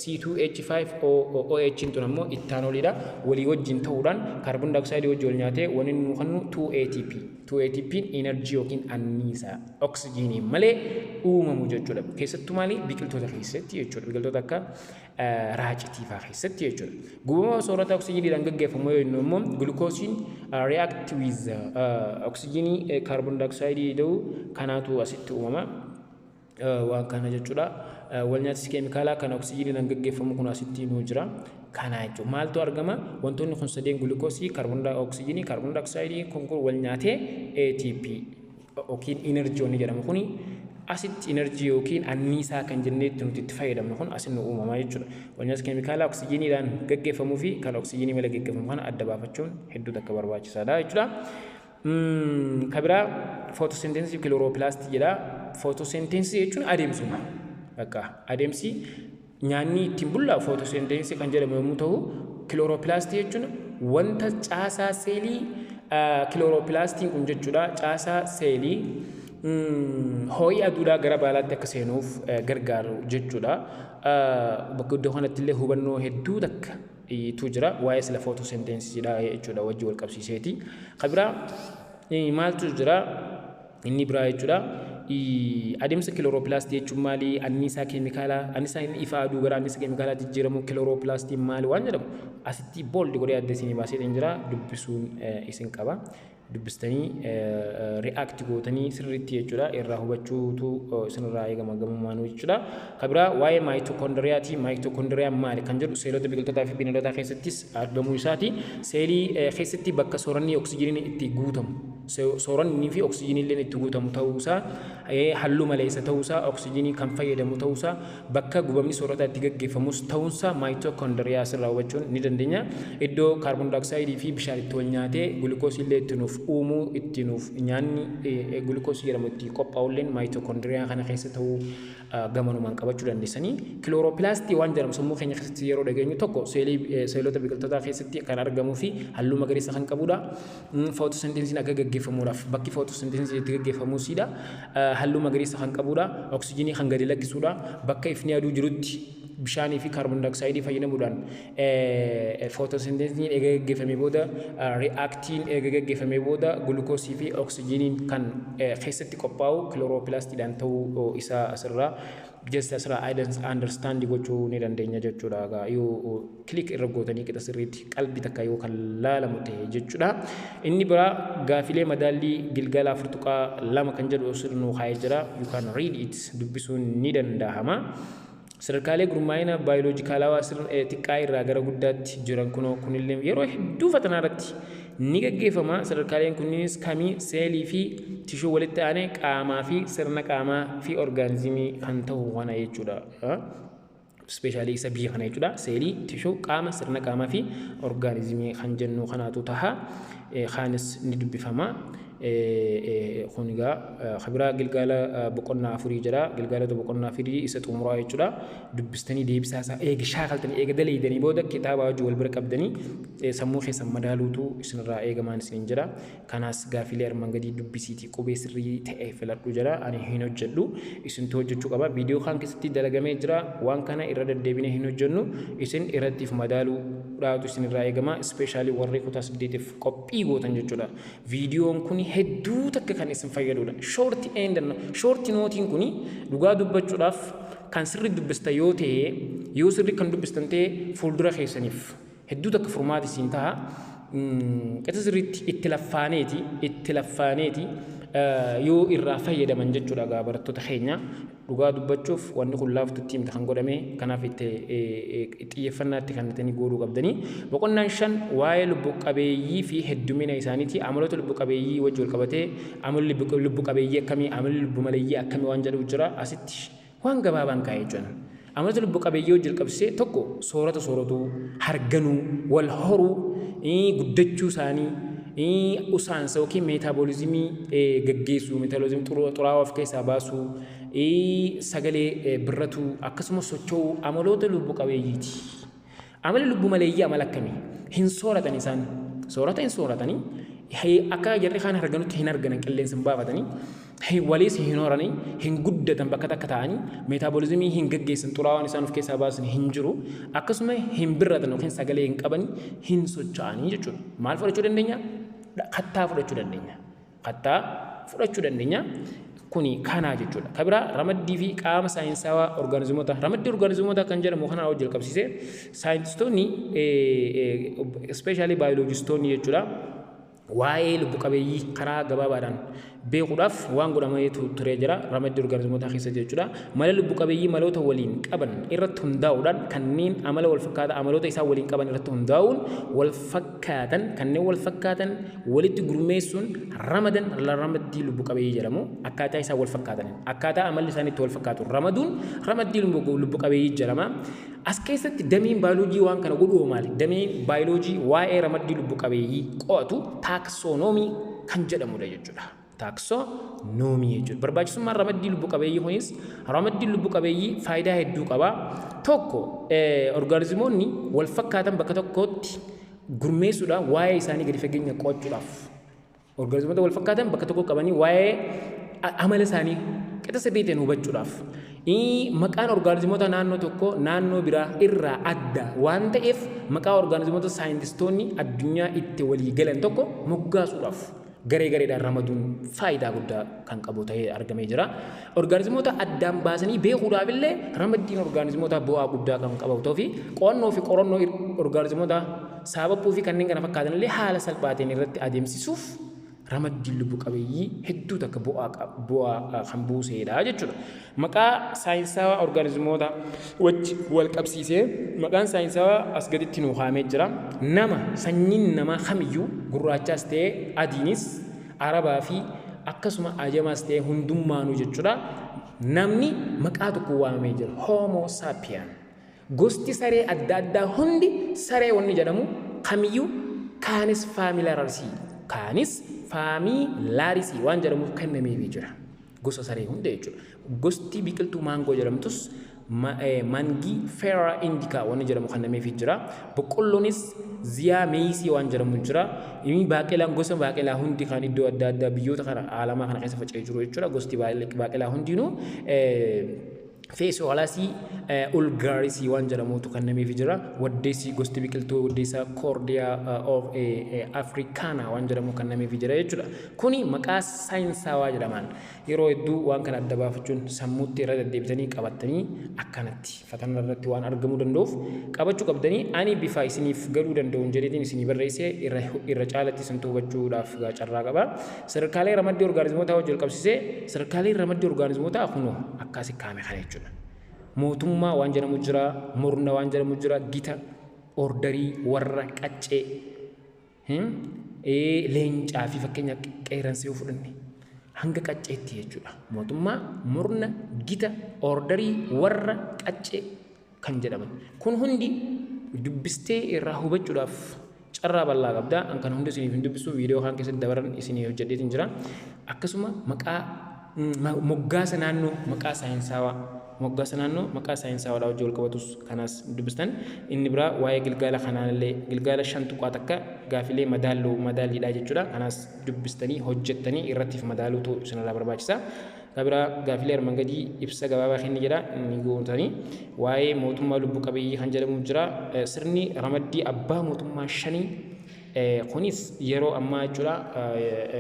C2H5OH tun ammoo ittaanooliidha. Walii wajjin ta'uudhaan kaarboon daayoksayidii wajjin wal nyaatee wanni nuu kennu 2ATP. 2ATP enerjii yookiin anniisaa oksijiinii malee uumamu jechuudha. Keessattuu maali, biqiltoota keessatti jechuudha. Biqiltoota akka raacitii fa'aa keessatti jechuudha. Gubama soorata oksijiiniidhaan gaggeeffamu yoo jennu immoo, gulukoosiin react with oksijiinii kaarboon daayoksayidii ta'u kanaatu asitti uumama. Waan kana jechuudha. Wal nyaatis keemikaalaa kan oksijiiniidhaan gaggeeffamu kun asitti nuu jira. Kana jechuudha. Maaltu argama? Wantoonni kun sadeen, gulukoosii, kaarboon oksijiinii, kaarboon daayoksayidii kun wal nyaatee ATP yookiin inerjii wanni jedhamu kuni asitti, inerjii yookiin anniisaa kan jenneetti nuti itti fayyadamnu kun asin nu uumamaa jechuudha. Walnyaata keemikaalaa oksijiiniidhaan gaggeeffamuu fi kan oksijiinii malee gaggeeffamu kana adda baafachuun hedduu takka barbaachisaadha jechuudha. Kan biraa footoseenteensii kiloroopilaastii jedha. Footoseenteensii jechuun adeemsuma. Bakka adeemsi nyaanni ittiin bullaa'u footoseenteensii kan jedhamu yommuu ta'u, kiloroopilaastii jechuun wanta caasaa seelii kiloroopilaastiin kun jechuudha, caasaa seelii ho'i aduudhaa gara baalaatti akka seenuuf gargaaru jechuudha. Bakka iddoo kanatti illee hubannoo hedduu takka tu jira waa'ee sila footoseenteesiidha jechuudha, wajji wal qabsiiseeti. Kan biraa maaltu jira inni biraa jechuudha? Adeemsa kiloroopilaastii jechuun maali? Anniisaa keemikaalaa, anniisaa inni ifa aduu gara anniisaa keemikaalaa jijjiiramu kiloroopilaastiin maali waan jedhamu asitti bold godhee adda isinii baasee jira, dubbisuun isin qaba. Dubbistanii react gootanii sirriitti jechuudha irraa hubachuutu isinirraa eegama gamummaanuu jechuudha. Kan biraa waa'ee maayitokoondiriyaati. Maayitokoondiriyaan maali kan jedhu, seelota biqiltootaa fi bineeldotaa keessattis argamuu isaati. Seelii keessatti bakka sooranni oksijiiniin itti guutamu. Sooranni fi oksijiinii illee itti guutamu ta'uusaa, halluu maleessa ta'uusaa, oksijiinii kan fayyadamu ta'uusaa, bakka gubamni soorataa itti gaggeeffamus ta'uunsaa maayitookondiriyaa asirraa hubachuun ni dandeenya. Iddoo kaarboon daayoksayidii fi bishaan itti wal nyaatee gulukoosii illee itti nuuf uumuu, itti nuuf nyaanni gulukoosii jedhamu itti qophaa'ulleen maayitookondiriyaa kana keessa ta'uu gamanumaan qabachuu dandeessanii. Kilooroppilaastii waan jedhamu sammuu keenya keessatti yeroo dhageenyu, tokko seelota biqiltootaa keessatti kan argamuu fi halluu magariisa kan qabudha. Footosynthesisiin akka gaggeeffamuudhaaf bakki footosynthesisiin itti gaggeeffamuusidha. Halluu magariisa kan qabudha. Oksijiinii kan gadi lakkisuudha. Bakka ifni aduu jirutti bishaanii fi kaarboon daayoksayidii fayyadamuudhaan footosynthesisiin eega gaggeeffamee booda, reactiin eega gaggeeffamee booda, gulukoosii fi oksijiiniin kan keessatti qophaa'u kilooropilaastiidhaan ta'uu isaa asirraa just asirraa understand gochuu ni dandeenya jechuudha. Yoo click irra gootanii qixa sirriitti qalbii takka yoo kan laalamu ta'e jechuudha. Inni biraa gaafilee madaallii gilgala 4.2 kan jedhu sirnuu kaa'ee jira. You can read it, dubbisuun ni danda'ama. Sadarkaalee gurmaa'ina baayoloojikaalawaa sirna xiqqaa irraa gara guddaatti jiran kunoo kunillee yeroo hedduu fatanaa irratti ni gaggeeffama. Sadarkaaleen kunniinis kamii? Seelii fi tishuu walitti aanee qaamaa fi sirna qaamaa fi orgaanizimii kan ta'u kana jechuudha. Especially isa biyya kana jechuudha. Seelii, tishuu, qaama, sirna qaamaa fi orgaanizimii kan jennu kanaatu taha. Kaanis ni dubbifama. Kun egaa kabiraa gilgaala boqonnaa 4 jira. Gilgaalota boqonnaa 4 isa xumuraa jechuudha. Dubbistanii deebisaa isaa eega shaakaltanii, eega daleeydanii booda kitaaba wajjin wal bira qabdanii sammuu keessan madaaluutu isinirraa eegamaan isiniin jira. Kanaas gaafilee armaan gadii dubbisiitii qubee sirrii ta'e filadhu jira. Ani hin hojjedhu, isintu hojjechuu qaba. Viidiyoo kan keessatti dalagamee jira. Waan kana irra deddeebinee hin hojjennu, isin irrattiif madaaluu dhaatu isinirraa eegama. Especially warri kutaa 8f qophii gootan jechuudha. Viidiyoon kun hedduu takka kan isin fayyadudha. Short and short noteiin kun dhugaa dubbachuudhaaf kan sirri dubbista yoo ta'e, yoo sirri kan dubbistan ta'e, fuuldura keessaniif hedduu takka furmaati isiin ta'a. Qixa sirriitti itti laffaaneeti yoo irraa fayyadaman jechuudha. Gaa barattoota keenya, dhugaa dubbachuuf wanni kun laaftutti himta kan godhame, kanaaf itti xiyyeeffannaatti kan ittiin godhuu qabdanii. Boqonnaan 5 waa'ee lubbu qabeeyyii fi heddumina isaaniiti. Amaloota lubbu qabeeyyii wajji wal qabatee amalli lubbu qabeeyyii akkamii, amalli lubbu maleeyyii akkamii waan jedhu jira. Asitti waan gabaabaan kaa'ee jiran. Amaloota lubbu qabeeyyii wajji wal qabsiisee tokko soorata sooratuu, harganuu, wal horuu, guddachuu isaanii, usaansa yookiin meetaaboolizimii gaggeessuu, meetaaboolizimii xuraawaa of keessaa baasuu, sagalee birratuu, akkasumas socho'uu amaloota lubbu qabeeyyiiti. Amalli lubbu maleeyyii amala akkamii? Hin sooratan isaan. Soorata hin sooratanii, akka jarri kaan arganutti hin arganan, qilleensa hin baafatanii, waliis hin horanii, hin guddatan, bakka takka ta'anii meetaaboolizimii hin gaggeessan, xuraawaan isaan of keessaa baasan hin jiru, akkasuma hin birratan yookiin sagalee hin qabanii, hin socho'anii jechuudha. Maal fudhachuu dandeenya? Kattaa fudhachuu dandeenya. Kattaa fudhachuu dandeenya. Kuni kanaa jechuudha. Kabiraa ramaddii fi qaama saayinsawaa orgaanizimoota. Ramaddii orgaanizimoota kan jedhamu kana wajjin qabsiisee saayintistoonni, especially baayoloojistoonni jechuudha, waa'ee lubbu qabeeyyii karaa gabaabaadhaan beekuudhaaf waan godhamee turee jira ramaddii orgaanizimoota keessa jechuudha. Mala lubbu qabeeyyii maloota waliin qaban irratti hundaa'uudhaan, kanneen amala wal fakkaataa amaloota isaan waliin qaban irratti hundaa'uun wal fakkaatan, kanneen wal fakkaatan walitti gurmeessuun ramadan ramaddii lubbu qabeeyyii jedhamu. Akkaataa isaan wal fakkaatan, akkaataa amalli isaanii itti wal fakkaatu ramaduun ramaddii lubbu qabeeyyii jedhama. As keessatti dameen baayoloojii waan kana godhu maali? Dameen baayoloojii waa'ee ramaddii lubbu qabeeyyii qo'atu taaksonoomii kan jedhamudha jechuudha. Taaksonoomii jechuudha. Barbaachisummaan ramaddii lubbu qabeeyyii kunis, ramaddiin lubbu qabeeyyii faayidaa hedduu qaba. Tokko, orgaanizimoonni wal fakkaatan bakka tokkotti gurmeessuudhaan waa'ee isaanii gadi fageenya qo'achuudhaaf. Orgaanizimoota wal fakkaatan bakka tokko qabanii waa'ee amala isaanii qixa sirrii ta'een hubachuudhaaf. Maqaan orgaanizimoota naannoo tokko naannoo biraa irraa adda waan ta'eef, maqaa orgaanizimoota saayintistoonni addunyaa itti walii galan tokko moggaasuudhaaf garee gareedhaan ramaduun faayidaa guddaa kan qabu ta'ee argamee jira. Orgaanizimoota addaan baasanii beekuudhaaf illee ramaddiin orgaanizimoota bu'aa guddaa kan qabu ta'uu fi qo'annoo fi qorannoo orgaanizimoota sababbuu fi kanneen kana fakkaatan illee haala salphaa ta'een irratti adeemsisuuf ramaddiin lubbu qabeeyyii hedduu takka bu'aa kan buusedha jechuudha. Maqaa saayinsawaa orgaanizimoota wajji wal qabsiisee maqaan saayinsawaa as gaditti nuu kaa'amee jira. Nama, sanyiin namaa kamiyyuu gurraachaas ta'ee adiinis Arabaa fi akkasuma ajamaas ta'e hundummaanuu jechuudha. Namni maqaa tokko waamamee jira. Homo sapien. Gosti saree adda addaa hundi, saree wanni jedhamu kamiyyuu, Canis familiaris, Canis familiaris waan jedhamu kennameefii jira. Gosa saree hunda jechuudha. Gosti biqiltuu maangoo jedhamtus Mangifera indica wanni jedhamu kennameefii jira. Boqqolloonis Zea mays waan jedhamu jira. Inni baaqelaan, gosa baaqelaa hundi kan iddoo adda addaa biyyoota kana aalamaa kana keessa faca'ee jiru jechuudha. Gosti baaqelaa hundinuu Phaseolus vulgaris waan jedhamutu kennameefii jira. Waddeessi, gosti biqiltuu waddeessaa Cordia of africana waan jedhamu kennameefii jira jechuudha. Kuni maqaa saayinsaawaa jedhaman. Yeroo hedduu waan kana adda baafachuun sammuutti irra deddeebitanii qabattanii akkanatti fatana irratti waan argamuu danda'uuf qabachuu qabdanii. Ani bifa isiniif galuu danda'uun jedheetiin isinii barreessee, irra caalatti isin hubachuudhaaf carraa qaba. Sadarkaalee ramaddii orgaanizimootaa wajjin qabsiisee, sadarkaalee ramaddii orgaanizimootaa kunoo akkasi kaame kana jechuudha. Mootummaa waan jedhamu jira, murna waan jedhamu jira, gita, orderii, warra, qaccee, leencaa fi fakkeenya qeerransa yoo fudhanne hanga qacceetti jechuudha. Mootummaa, murna, gita, orderii, warra, qaccee kan jedhaman. Kun hundi dubbistee irraa hubachuudhaaf carraa bal'aa qabda. An kan hundi isiniif hin dubbisu, viidiyoo kan keessatti dabaran isinii hojjedheetiin jira. Akkasuma maqaa moggaasa naannoo maqaa saayinsaawaa, moggaasa naannoo maqaa saayinsaawaa wajjin wal qabatus kanaas dubbistan. Inni biraa waa'ee gilgaala kanaallee, gilgaala 5.1, gaafilee madaalloo madaalliidha jechuudha. Kanaas dubbistanii hojjettanii irrattiif madaaluutu isinirraa barbaachisa. Biraa gaafilee armaan gadii ibsa gabaabaa kenni jedha, ni gootanii. Waa'ee mootummaa lubbu qabeeyyii kan jedhamu jira. Sirni ramaddii abbaa mootummaa shanii kunis yeroo ammaa jechuudha,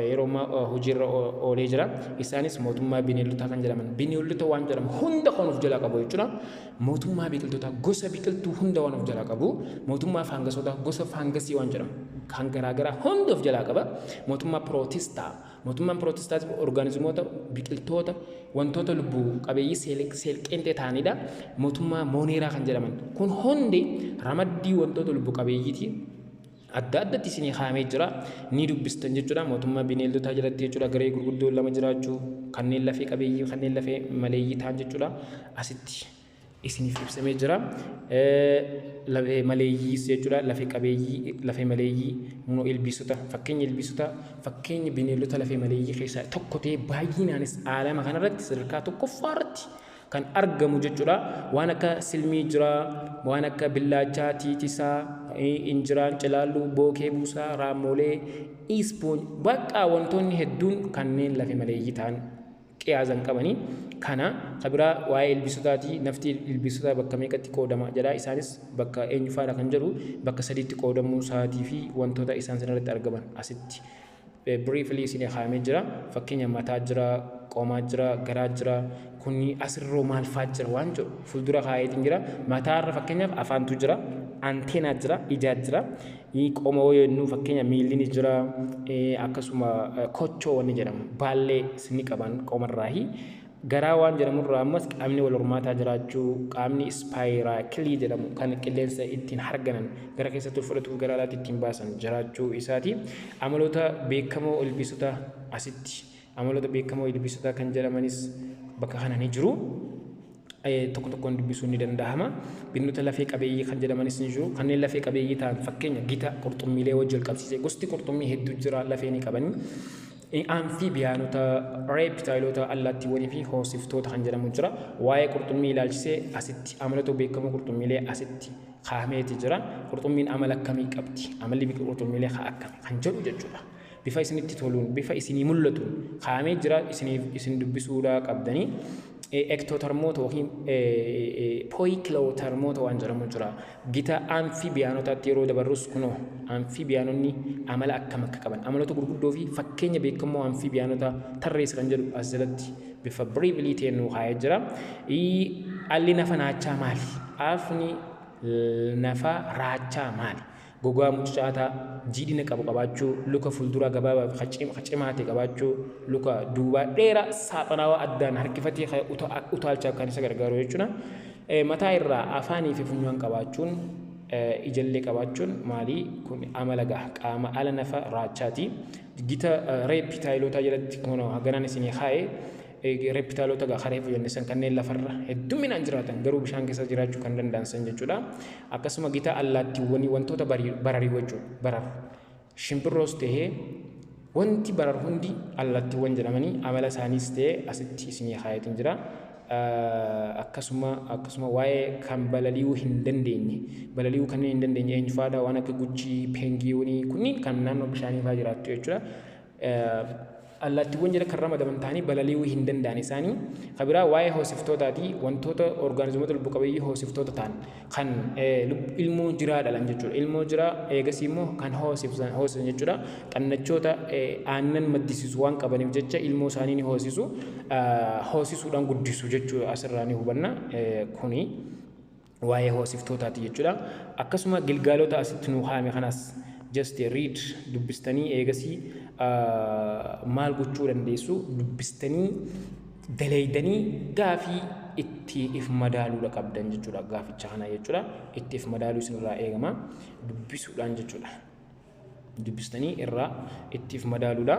yeroo ammaa hojiirra oolee jira. Isaanis mootummaa bineeldotaa kan jedhaman, bineeldota waan jedhamu hunda kan of jalaa qabu jechuudha. Mootummaa biqiltootaa, gosa biqiltuu hunda waan of jalaa qabu. Mootummaa faangasootaa, gosa faangasii waan jedhamu kan garaagaraa hunda of jalaa qaba. Mootummaa pirootistaa. Mootummaan pirootistaas orgaanizimoota, biqiltoota, wantoota lubbuu qabeeyyii seelqeenxee ta'anidha. Mootummaa mooneeraa kan jedhaman kun hundi ramaddii wantoota lubbuu qabeeyyiiti. Adda addatti isinii kaa'amee jira, ni dubbistan jechuudha. Mootummaa bineeldotaa jalatti jechuudha, garee gurguddoo lama jiraachuu, kanneen lafee qabeeyyii, kanneen lafee maleeyyii ta'an jechuudha, asitti isiniif ibsamee jira. Lafee maleeyyiis jechuudha, lafee qabeeyyii, lafee maleeyyii, immoo ilbiisota, fakkeenya ilbiisota, fakkeenya bineeldota lafee maleeyyii keessaa tokko ta'ee baay'inaanis aalama kanarratti sadarkaa tokkoffaa irratti kan argamu jechuudha. Waan akka silmii jira, waan akka billaachaa, tiitisaa, injiraan, cilaalluu, bookee buusaa, raammolee, ispoon, bakka wantoonni hedduun kanneen lafee maleeyyii ta'an qiyaazan qabanii kana. Kabiraa waa'ee ilbiisotaati. Nafti ilbiisotaa bakka meeqatti qoodama jedha. Isaanis bakka eenyufaadha kan jedhu, bakka sadiitti qoodamuu isaatii fi wantoota isaan sanarratti argaman asitti briefly isin kaa'amee jira. Fakkeenya mataa jira, qomaa jira, garaa jira, kuni asirroo maal fa'aa jira waan jedhu fuuldura kaa'eetiin jira. Mataarra fakkeenyaaf afaantu jira, anteenaa jira, ijaa jira. Qoma yoo jennu fakkeenya miilli ni jira, akkasuma kochoo wanni jedhamu baallee ni qaban qomarraahi. Garaa waan jedhamurraa ammas qaamni wal hormaataa jiraachuu, qaamni spiracleii jedhamu kan qilleensa ittiin harganan gara keessatti fudhatuuf gara alaatti ittiin baasan jiraachuu isaati. Amaloota beekamoo ilbiisota asitti, amaloota beekamoo ilbiisota kan jedhamanis bakka kana ni jiru. Tokko tokkoon dubbisuun ni danda'ama. Bineeldota lafee qabeeyyii kan jedhamanis ni jiru. Kanneen lafee qabeeyyii ta'an fakkeenya gita qurxummiilee wajjin wal qabsiisee, gosti qurxummii hedduu jira, lafee ni qabani. Amfiibiyaanota, reeptaayiloota, allaattiiwwanii fi hoosiftoota kan jedhamu jira. Waa'ee qurxummii ilaalchisee asitti amaloota beekamoo qurxummiilee asitti kaa'ameeti jira. Qurxummiin amala akkamii qabdi? Amalli qurxummiilee haa akkami kan jedhu jechuudha. Bifa isinitti toluun, bifa isinii mul'atuun kaa'amee jira, isiniif isin dubbisuudhaa qabdanii. Ectothermoota yookiin poikilothermoota waan jedhamu jira. Gita amfiibiyaanotaatti yeroo dabarrus kunoo amfiibiyaanonni amala akkam akka qaban, amaloota gurguddoo fi fakkeenya beekamoo amfiibiyaanota tarreessa kan jedhu as jalatti bifa briefly ta'een nuu kaa'ee jira. Alli nafa naachaa maali? Afni nafa raachaa maali? Gogaa mucucaataa jiidhina qabu qabaachuu, luka fuulduraa gabaabaa fi cimaa ta'e qabaachuu, luka duubaa dheeraa saaphanaawaa addaan harkifatee utaalchaaf kan isa gargaaru jechuudha. Mataa irraa afaanii fi funyaan qabaachuun Ijallee qabaachuun maalii kun amala gaha qaama ala nafa raachaati. Gita reptileotaa jalatti kun haganaan isinii kaa'ee, reptileota gaa karee jenne san, kanneen lafarra hedduminaan jiraatan garuu bishaan keessa jiraachuu kan danda'an san jechuudha. Akkasuma gita allaattiiwwanii, wantoota barari'u jechuudha. Bararu. Shimbirroos tahee wanti bararu hundi allaattiiwwan jedhamanii amala isaaniis ta'ee asitti isinii kaayetiin jira. Akkasuma waa'ee kan balali'uu hin dandeenye, balali'uu kanneen hin dandeenye eenyu faadha? Waan akka guchii, penguinii kunniin kan naannoo bishaanii fa'aa jiraattu jechuudha. Allaattiiwwan jala kan ramadaman ta'anii balali'uu hin danda'an isaanii. Kan biraa waa'ee hoosiftootaati, wantoota orgaanizimoota lubbu qabeeyyii hoosiftoota ta'an kan ilmoo jiraa dhalan jechuudha. Ilmoo jiraa eegasii immoo kan hoosisan jechuudha. Xannachoota aannan maddisiisu waan qabaniif jecha ilmoo isaanii ni hoosisu. Hoosisuudhaan guddisu jechuudha, asirraa ni hubanna kuni waa'ee hoosiftootaati jechuudha. Akkasuma gilgaalota asitti nu haame kanas just read, dubbistanii eegasii maal gochuu dandeessu, dubbistanii daleeydanii gaafii itti if madaaluudha qabdan jechuudha, gaaficha kana jechuudha. Itti if madaaluu isinirraa eegama dubbisuudhaan jechuudha. Dubbistanii irraa itti if madaaluudha.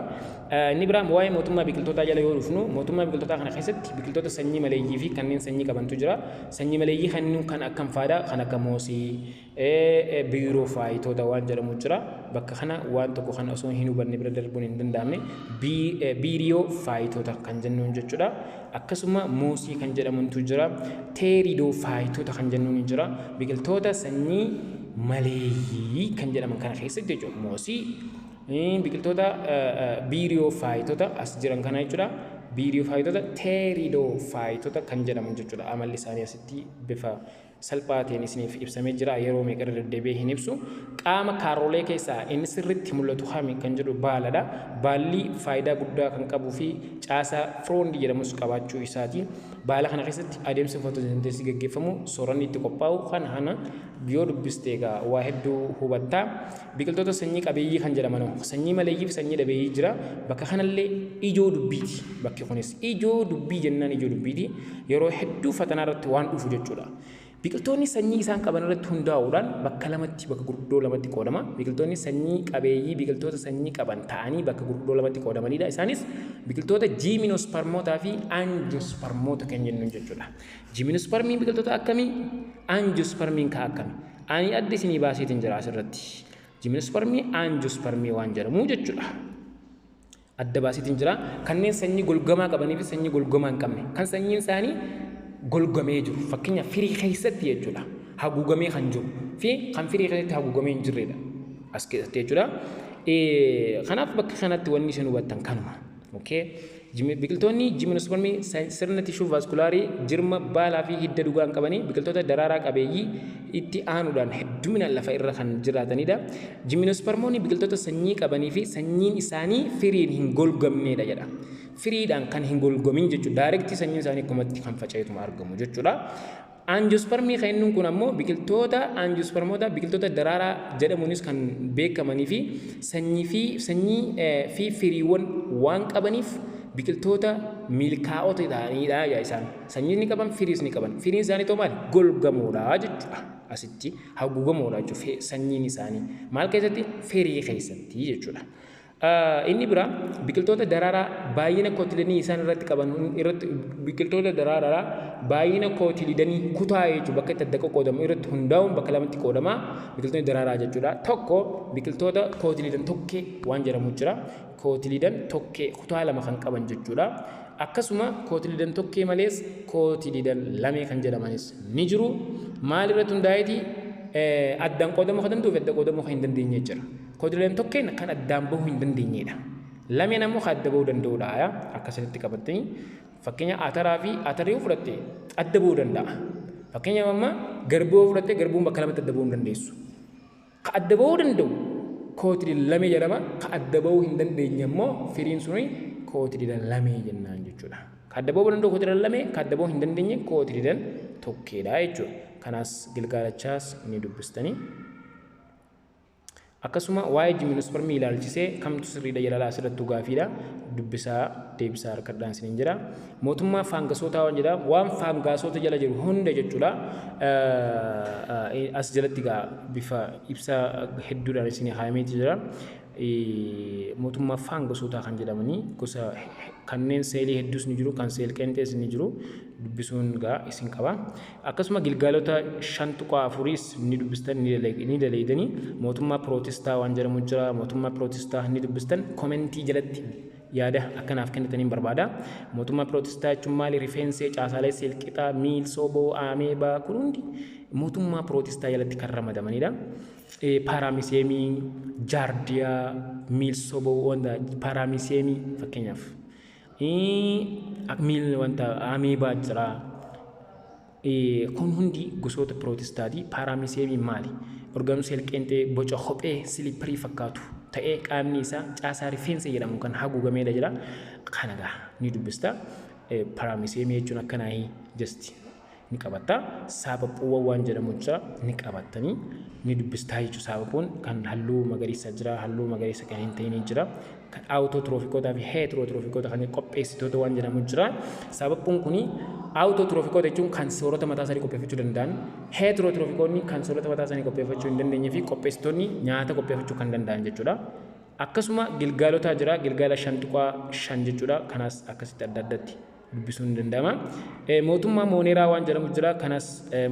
Inni biraa waa'ee mootummaa biqiltootaa jala yoo dhufnu, mootummaa biqiltootaa kana keessatti biqiltoota sanyii maleeyyii fi kanneen sanyii qabantu jira. Sanyii maleeyyii kanneen kan akkam faadha? Kan akka moosii, bryophytoota waan jedhamu jira. Bakka kana waan tokko kan osoo hin hubanne bira darbuun hin danda'amne bryophytoota kan jennuun jechuudha. Akkasuma moosii kan jedhamutu jira. Pteridophytoota kan jennuun jira. Biqiltoota sanyii maleeyyii kan jedhaman kana keessatti jechuudha. Moosii, biqiltoota bryophytoota as jiran kana jechuudha. Bryophytoota, pteridophytoota kan jedhaman jechuudha. Amalli isaanii asitti bifa salphaa ta'een isiniif ibsamee jira. Yeroo meeqa irra deddeebi'ee hin ibsu. Qaama kaarrolee keessaa inni sirriitti mul'atu kami kan jedhu baaladha. Baalli faayidaa guddaa kan qabuu fi caasaa frondii jedhamus qabaachuu isaati. Baala kana keessatti adeemsa photosynthesisii gaggeeffamu, sooranni itti qophaa'u kan kana yoo dubbiste egaa waa hedduu hubatta. Biqiltoota sanyii qabeeyyii kan jedhaman, sanyii maleeyyii fi sanyii dhabeeyyii jira. Bakka kanallee ijoo dubbiiti. Bakki kunis ijoo dubbii jennaan ijoo dubbiiti. Yeroo hedduu fatanaa irratti waan dhufu jechuudha. Biqiltoonni sanyii isaan qaban irratti hundaa'uudhaan bakka lamatti, bakka gurguddoo lamatti qoodama. Biqiltoonni sanyii qabeeyyii biqiltoota sanyii qaban ta'anii bakka gurguddoo lamatti qoodamanidha. Isaanis biqiltoota gymnospermootaa fi angiospermoota kan jennuun jechuudha. Gymnospermiin biqiltoota akkamii? Angiospermiin ka akkamii? Ani adda isinii baaseetiin jira asirratti. Gymnospermii, angiospermii waan jedhamu jechuudha. Adda baaseetiin jira. Kanneen sanyii golgamaa qabanii fi sanyii golgamaa hin qabne. Kan sanyiin isaanii golgamee jiru. Fakkeenyaaf firii keessatti jechuudha. Haguugamee kan jiru fi kan firii keessatti haguugamee hin jirredha. As keessatti jechuudha. Kanaaf bakka kanatti wanni isin hubattan kanuma. Okay. Biqiltoonni gymnospermii sirna tissue vascularii, jirma, baalaa fi hidda dhugaa hin qabanii, biqiltoota daraaraa qabeeyyii itti aanuudhaan hedduminaan lafa irra kan jiraatanidha. Gymnospermoonni biqiltoota sanyii qabanii fi sanyiin isaanii firiin hin golgamnedha jedha. Firiidhaan kan hin golgamin jechuudha. Directii sanyiin isaanii akkumatti kan faca'eetuma argamu jechuudha. Angiospermii kan inni kun ammoo biqiltoota angiospermoota, biqiltoota daraaraa jedhamuunis kan beekamanii fi sanyii fi firiiwwan waan qabaniif biqiltoota milkaa'ota ta'anidha isaan. Sanyii ni qaban, firiis ni qaban. Firiin isaanii ta'u maali? Golgamoodha jechuudha. Asitti haguugamoodha jechuudha sanyiin isaanii. Maal keessatti? Firii keessatti jechuudha. Inni biraa biqiltoota daraaraa baay'ina cotyledonii isaan irratti qaban irratti, biqiltoota daraaraa baay'ina cotyledonii kutaa jechuudha, bakka itti adda qoqqoodamu irratti hundaa'uun bakka lamatti qoodama biqiltoonni daraaraa jechuudha. Tokko biqiltoota cotyledon tokkee waan jedhamu jira. Cotyledon tokkee kutaa lama kan qaban jechuudha. Akkasuma cotyledon tokkee malees cotyledon lamee kan jedhamanis ni jiru. Maal irratti hundaa'eeti addaan qoodamuu kan danda'uu fi adda qoodamuu kan hin dandeenye jira. Cotyledon tokkeen kan addaan bahuu hin dandeenyedha. Lameen ammoo kan adda bahuu danda'udha. Akkasitti qabattanii, fakkeenya ataraa fi atarri yoo fudhatte adda bahuu danda'a. Fakkeenyaaf amma garbuu yoo fudhatte, garbuun bakka lamatti adda bahuu hin dandeessu. Ka adda bahuu danda'u cotyledon lamee jedhama. Ka adda bahuu hin dandeenye immoo firiin suni cotyledon lamee jennaan jechuudha. Ka adda bahuu danda'u cotyledon lamee, ka adda bahuu hin dandeenye cotyledon tokkeedha jechuudha. Kanaas gilgaalachaas ni dubbistanii. Akkasuma waa'ee gymnospermii ilaalchisee kamtu sirriidha jedha asirrattuu gaafiidha. Dubbisaa deebisaa harkadhaan isiniin jira. Mootummaa faangasootaa waan jedha, waan faangasoota jala jiru hunda jechuudha. As jalatti gaa bifa ibsa hedduudhaan isinii kaayameeti jira. Mootummaa faangasootaa kan jedhamanii gosa kanneen seelii hedduus ni jiru, kan seel qeenxees ni jiru, dubbisuun gaa isin qaba. Akkasuma gilgaalota 5.4s ni dubbistan, ni daleeydanii. Mootummaa pirootistaa waan jedhamu jira. Mootummaa pirootistaa ni dubbistan, commentii jalatti yaada akkanaaf kennitaniin barbaada. Mootummaa pirootistaa jechuun maali? Rifeensee, caasaalee seelqixaa, miil, sooboo, aameebaa kun hundi mootummaa pirootistaa jalatti kan ramadamanidha. Paaraamiseemii, jaardiyaa, miil soboo, wanta paaraamiseemii fakkeenyaaf. Miil wanta ameebaa jira. Kun hundi gosoota pirootistaati. Paaraamiseemiin maali? Orgaanuu seel qeenxee boca kophee slipperii fakkaatu ta'ee qaamni isaa caasaa rifeensa jedhamu kan haguugameedha jira. Kana gaa ni dubbista. Paaraamiseemii jechuun akkanaa just ni qabatta. Saaphaphuu waan jedhamu jira, ni qabattanii ni dubbistaa jechuudha. Saaphaphuun kan halluu magariisa jira, halluu magariisa kan hin ta'in jira. Kan autotrophicootaa fi heterotrophicota kan qopheessitoota waan jedhamu jira. Saaphaphuun kuni autotrophicoota jechuun kan soorata mataa isaanii qopheeffachuu danda'an, heterotrophicoonni kan soorata mataa isaanii qopheeffachuu hin dandeenyee fi qopheessitoonni nyaata qopheeffachuu kan danda'an jechuudha. Akkasuma gilgaalota jira, gilgaala 5.5 jechuudha. Kanas akkasitti adda addatti dubbisuun ni danda'ama. Mootummaa mooneeraa waan jedhamu jira. Kanas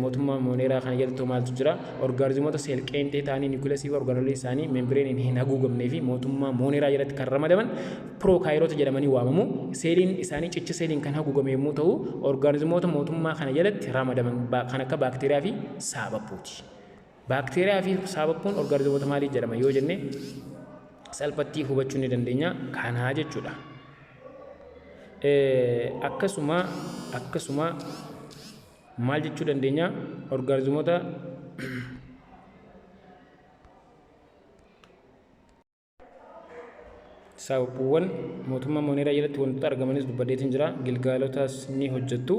mootummaa mooneeraa kana jalatti maaltu jira? Orgaanizimoota seel qeenxee ta'anii niwukilasii fi orgaanolii isaanii membireeniin hin haguugamnee fi mootummaa mooneeraa jalatti kan ramadaman prokaryoota jedhamanii waamamu. Seeliin isaanii cicha seeliin kan haguugame yommuu ta'u, orgaanizimoota mootummaa kana jalatti ramadaman kan akka baakteeriyaa fi saaphapuuti. Baakteeriyaa fi saaphapuun orgaanizimoota maalii jedhama yoo jenne, salphatti hubachuu ni dandeenya kanaa jechuudha. Akkasuma maal jechuu dandeenya? Orgaanizimoota saaphapuuwwan mootummaa mooneeraa jalatti wantoota argamanis dubbadheetiin jira. Gilgaalotas ni hojjettu.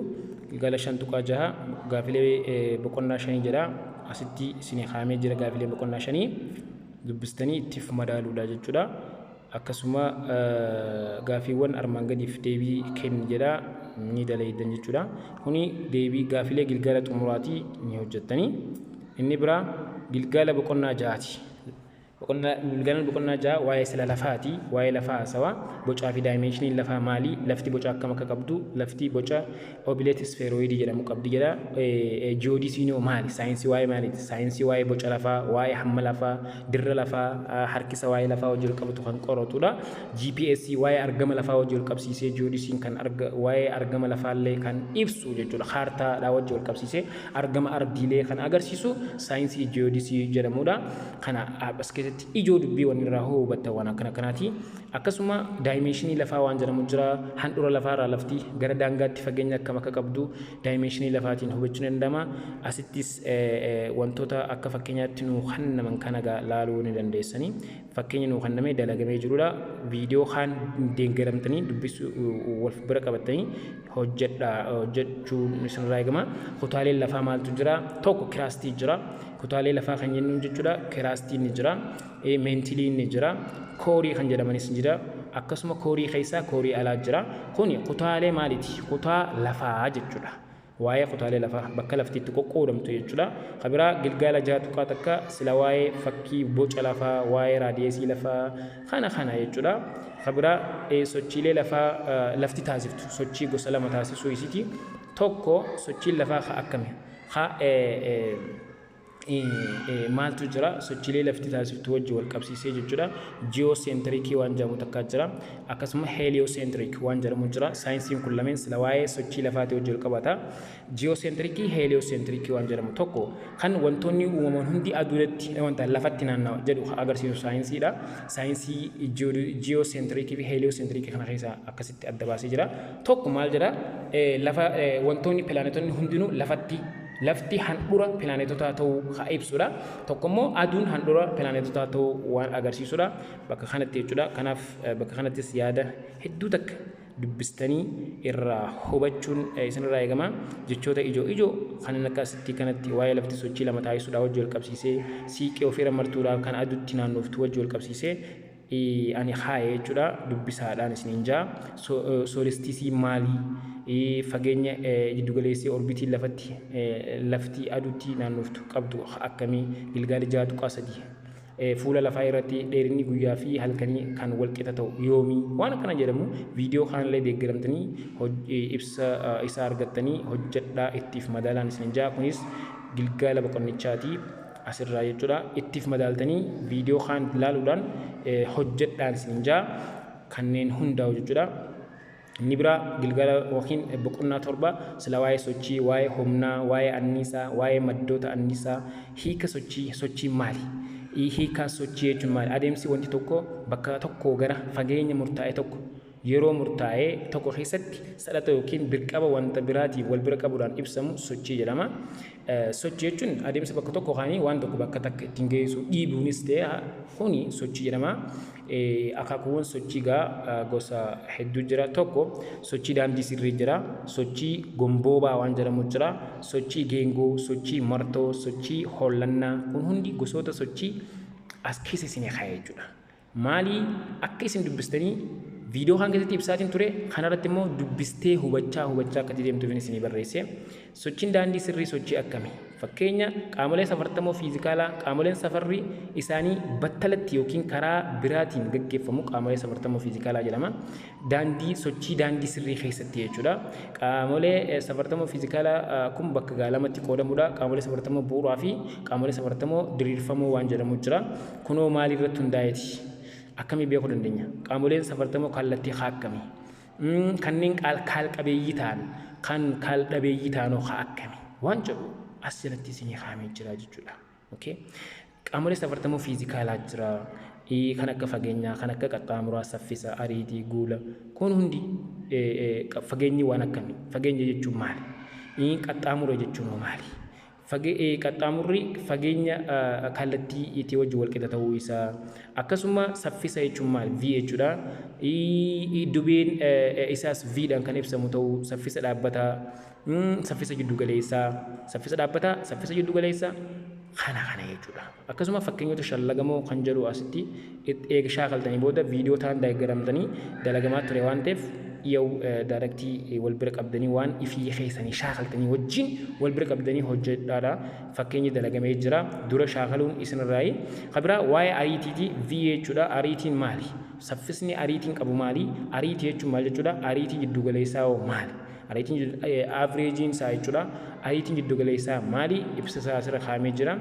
Gilgaala 5.6 gaafilee boqonnaa shanii jedha. Asitti isinii kaa'amee jira, gaafilee boqonnaa shanii dubbistanii ittiif madaaluudha jechuudha. Akkasuma gaafiiwwan armaan gadiif deebii kenni jedha, ni dalaydan jechuudha. Kuni deebii gaafilee gilgaala xumuraatii ni hojjettanii. Inni biraa gilgaala boqonnaa ja'aati. Gilgaalli boqonnaa ja'a waa'ee sila lafaati. Waa'ee lafaa haasawaa. Bocaa fi dimensioniin lafaa maali? Lafti boca akkam akka qabdu? Lafti boca oblate spheroidii jedhamu qabdi jedha. Jiyoodisiin hoo maali? Saayinsii waa'ee maaliiti? Saayinsii waa'ee boca lafaa, waa'ee hamma lafaa, dirra lafaa, harkisa waa'ee lafaa wajjin wal qabatu kan qoratudha. GPS waa'ee argama lafaa wajjin wal qabsiisee jiyoodisiin kan arga waa'ee argama lafaallee kan ibsu jechuudha. Kaartaadhaa wajjin wal qabsiisee argama ardiilee kan agarsiisu saayinsii jiyoodisii jedhamudha. Kana as keessatti ijoo dubbii wanni irraa hubattan waan akkana kanaati. Akkasuma dimensionii lafaa waan jedhamu jira. Handhuura lafaarraa lafti gara daangaatti fageenya akkam akka qabdu dimensionii lafaatiin hubachuu ni danda'ama. Asittis wantoota akka fakkeenyaatti nuu kennaman kana laaluu ni dandeessanii. Fakkeenya nuu kennamee dalagamee jirudha. Viidiyoo kaan deeggaramtanii dubbisuu wal bira qabatanii hojjedha, hojjechuun isinirraa eegama. Kutaaleen lafaa maaltu jira? Tokko crustii jira. Kutaalee lafaa kan jennuun jechuudha. Crustiin ni jira. Mantleiin ni jira. Coreii kan jedhamanis ni jira. Akkasuma coreii keessaa coreii alaa jira. Kuni kutaalee maaliiti? Kutaa lafaa jechuudha. Waa'ee kutaalee lafaa bakka lafti itti qoqqoodamtu jechuudha. Kabiraa gilgaala 6.1 sila waa'ee fakkii boca lafaa, waa'ee radiusii lafaa kana kana jechuudha. Kabiraa sochiilee lafaa lafti taasiftu, sochii gosa lama taasisuu isiiti. Tokko sochiin lafaa ka akkami? Ka maaltu jira? Sochiilee lafti taasiftu wajji wal qabsiisee jechuudha. Geocentricii waan jedhamu takkaa jira. Akkasuma heliocentric waan jedhamu jira. Saayinsiin kun lameen sila waa'ee sochii lafaatii wajji wal qabata. Geocentricii, heliocentricii waan jedhamu tokko kan wantoonni uumaman hundi aduutti wanta lafatti naannawa jedhu agarsiisu saayinsiidha. Saayinsii geocentricii fi heliocentricii kana keessa akkasitti adda baasee jira. Tokko maal jedha? Lafa wantoonni pilaanetonni hundinuu lafatti, lafti handhura pilaanetotaa ta'uu haa ibsudha. Tokko immoo aduun handhura pilaanetotaa ta'uu waan agarsiisudha. Bakka kanatti jechuudha. Kanaaf bakka kanattis yaada hedduu takka Dubbistanii irraa hubachuun isinirraa eegama. Jechoota ijoo ijoo kanneen akka asitti kanatti waa'ee lafti sochii lama taasisuudhaa wajji wal qabsiisee, siiqee ofiirra martuudhaaf kan aduutti naannoftu wajji wal qabsiisee ani haaya jechuudha. Dubbisaadhaan isiniin jaa. Solstice maalii? Fageenya jiddugaleessii orbitii lafatti lafti aduutti naannoftu qabdu akkamii? Gilgaala 6.3, fuula lafaa irratti dheerinni guyyaa fi halkanii kan walqixa ta'u yoomii? Waan akkana jedhamu viidiyoo kanallee deeggaramtanii ibsa isaa argattanii hojjedhaa, ittiif madaalaan isin jaa. Kunis gilgaala boqonnichaati asirraa jechuudha. Ittiif madaaltanii viidiyoo kaan ilaaluudhaan hojjedhaan isin jaa, kanneen hundaa'u jechuudha. Inni biraa gilgaala yookiin boqonnaa 7 sila waa'ee sochii, waa'ee humnaa, waa'ee anniisaa, waa'ee maddoota anniisaa, hiika sochii, sochii maali? Hiika sochii jechuun maali? Adeemsi wanti tokko bakka tokkoo gara fageenya murtaa'e tokko yeroo murtaa'e tokko keessatti sadhata yookiin birqaba wanta biraatiin wal bira qabuudhaan ibsamu sochii jedhama. Sochii jechuun adeemsa bakka tokko kaanii waan tokko bakka takka ittiin geessu, dhiibuunis ta'e, kuni sochii jedhama. Akaakuuwwan sochii gaa gosa hedduu jira. Tokko sochii daandii sirrii jira. Sochii gomboobaa waan jedhamu jira. Sochii geengoo, sochii martoo, sochii hollannaa, kun hundi gosoota sochii as keessa isinii kaa'e jechuudha. Maalii akka isin dubbistanii viidiyoo kan keessatti ibsaatiin ture, kanarratti immoo dubbistee hubachaa hubachaa akka deemtuuf isinii barreesse. Sochiin daandii sirrii sochii akkamii? Fakkeenya qaamolee safartamoo fiizikaalaa, qaamoleen safarri isaanii battalatti yookiin karaa biraatiin gaggeeffamu qaamolee safartamoo fiizikaalaa jedhama. Daandii sochii daandii sirrii keessatti jechuudha. Qaamolee safartamoo fiizikaalaa kun bakka lamatti qoodamudha. Qaamolee safartamoo bu'uuraa fi qaamolee safartamoo diriirfamoo waan jedhamu jira. Kunoo maalii irratti hundaa'eeti? Akkamii beekuu dandeenya? Qaamoleen safartamoo kallattii haa akkamii? Kanneen kaal qabeeyyii ta'an, kan kaal dhabeeyyii ta'anoo haa akkamii? Waan jedhu as jalatti isinii kaa'amee jira jechuudha. Okay? Qaamolee safartamoo fiizikaalaa jira. Kan akka fageenyaa, kan akka qaxxaamuraa, saffisa, ariitii, guula. Kun hundi fageenyi waan akkamii? Fageenya jechuun maali? Qaxxaamura jechuun hoo maali? Qaxxaamurri fageenya kallattii itti wajjin walqixa ta'uu isaa, akkasuma saffisa jechuun maali? V jechuudha. Dubeen isaas V dhaan kan ibsamu ta'uu, saffisa dhaabbataa, saffisa jiddu galeessaa, saffisa dhaabbataa, saffisa jiddu galeessaa, kana kana jechuudha. Akkasuma fakkeenyota shallagamoo kan jedhu asitti eega shaakaltanii booda viidiyoo ta'an deeggaramtanii dalagamaa ture waan ta'eef, yoo direct wal bira qabdanii waan ifii keessanii shaakaltanii wajjin wal bira qabdanii hojjedhaadha. Fakkeenyi dalagamee jira. Dura shaakaluun isinirraayi. Kabiraa waa'ee ariitiiti, V jechuudha. Ariitiin maali? Saffisni ariitiin qabu maali? Ariitii jechuun maal jechuudha? Ariitii jiddu galeessaa hoo maali? Ariitiin averageiin isaa jechuudha. Ariitiin jiddu galeessaa maali? Ibsa isaa asirra kaa'amee jira.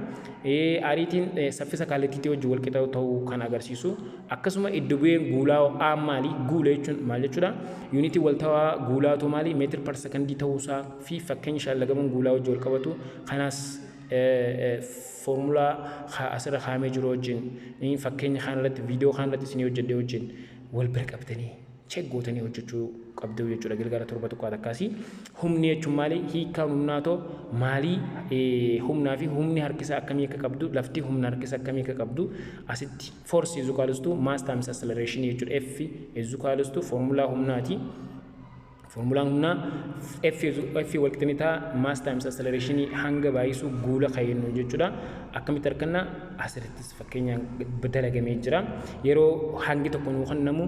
Ariitiin saffisa kallattiitii wajjin wal qixa ta'uu kan agarsiisu. Akkasuma iddo bu'een guulaa A maali? Guula jechuun maal jechuudha? Yuunitii waltawaa guulaatu maali? Meter per second ta'uusaa fi fakkeenya shallagamuun guulaa wajjin wal qabatu kanaas foormulaa asirra kaa'amee jiru wajjin, fakkeenya kanarratti viidiyoo kanarratti isinii hojjedhe wajjin wal bira qabdanii check gootanii hojjechuu qabdu jechuudha. Gilgaala 7.1. Humni jechuun maali? Hiikkaan humnaa too maalii? Humnaa fi humni harkisa akkamii akka qabdu, lafti humna harkisa akkamii akka qabdu asitti force is equals to mass times acceleration jechuudha. F is equals to foormulaa humnaati. Foormulaan humnaa F walqixni ta'a mass times acceleration, hanga baay'isuu guula kayennu jechuudha. Akkamitti arganna? Asirrattis fakkeenyaan dalagamee jira. Yeroo hangi tokko nuu kennamu,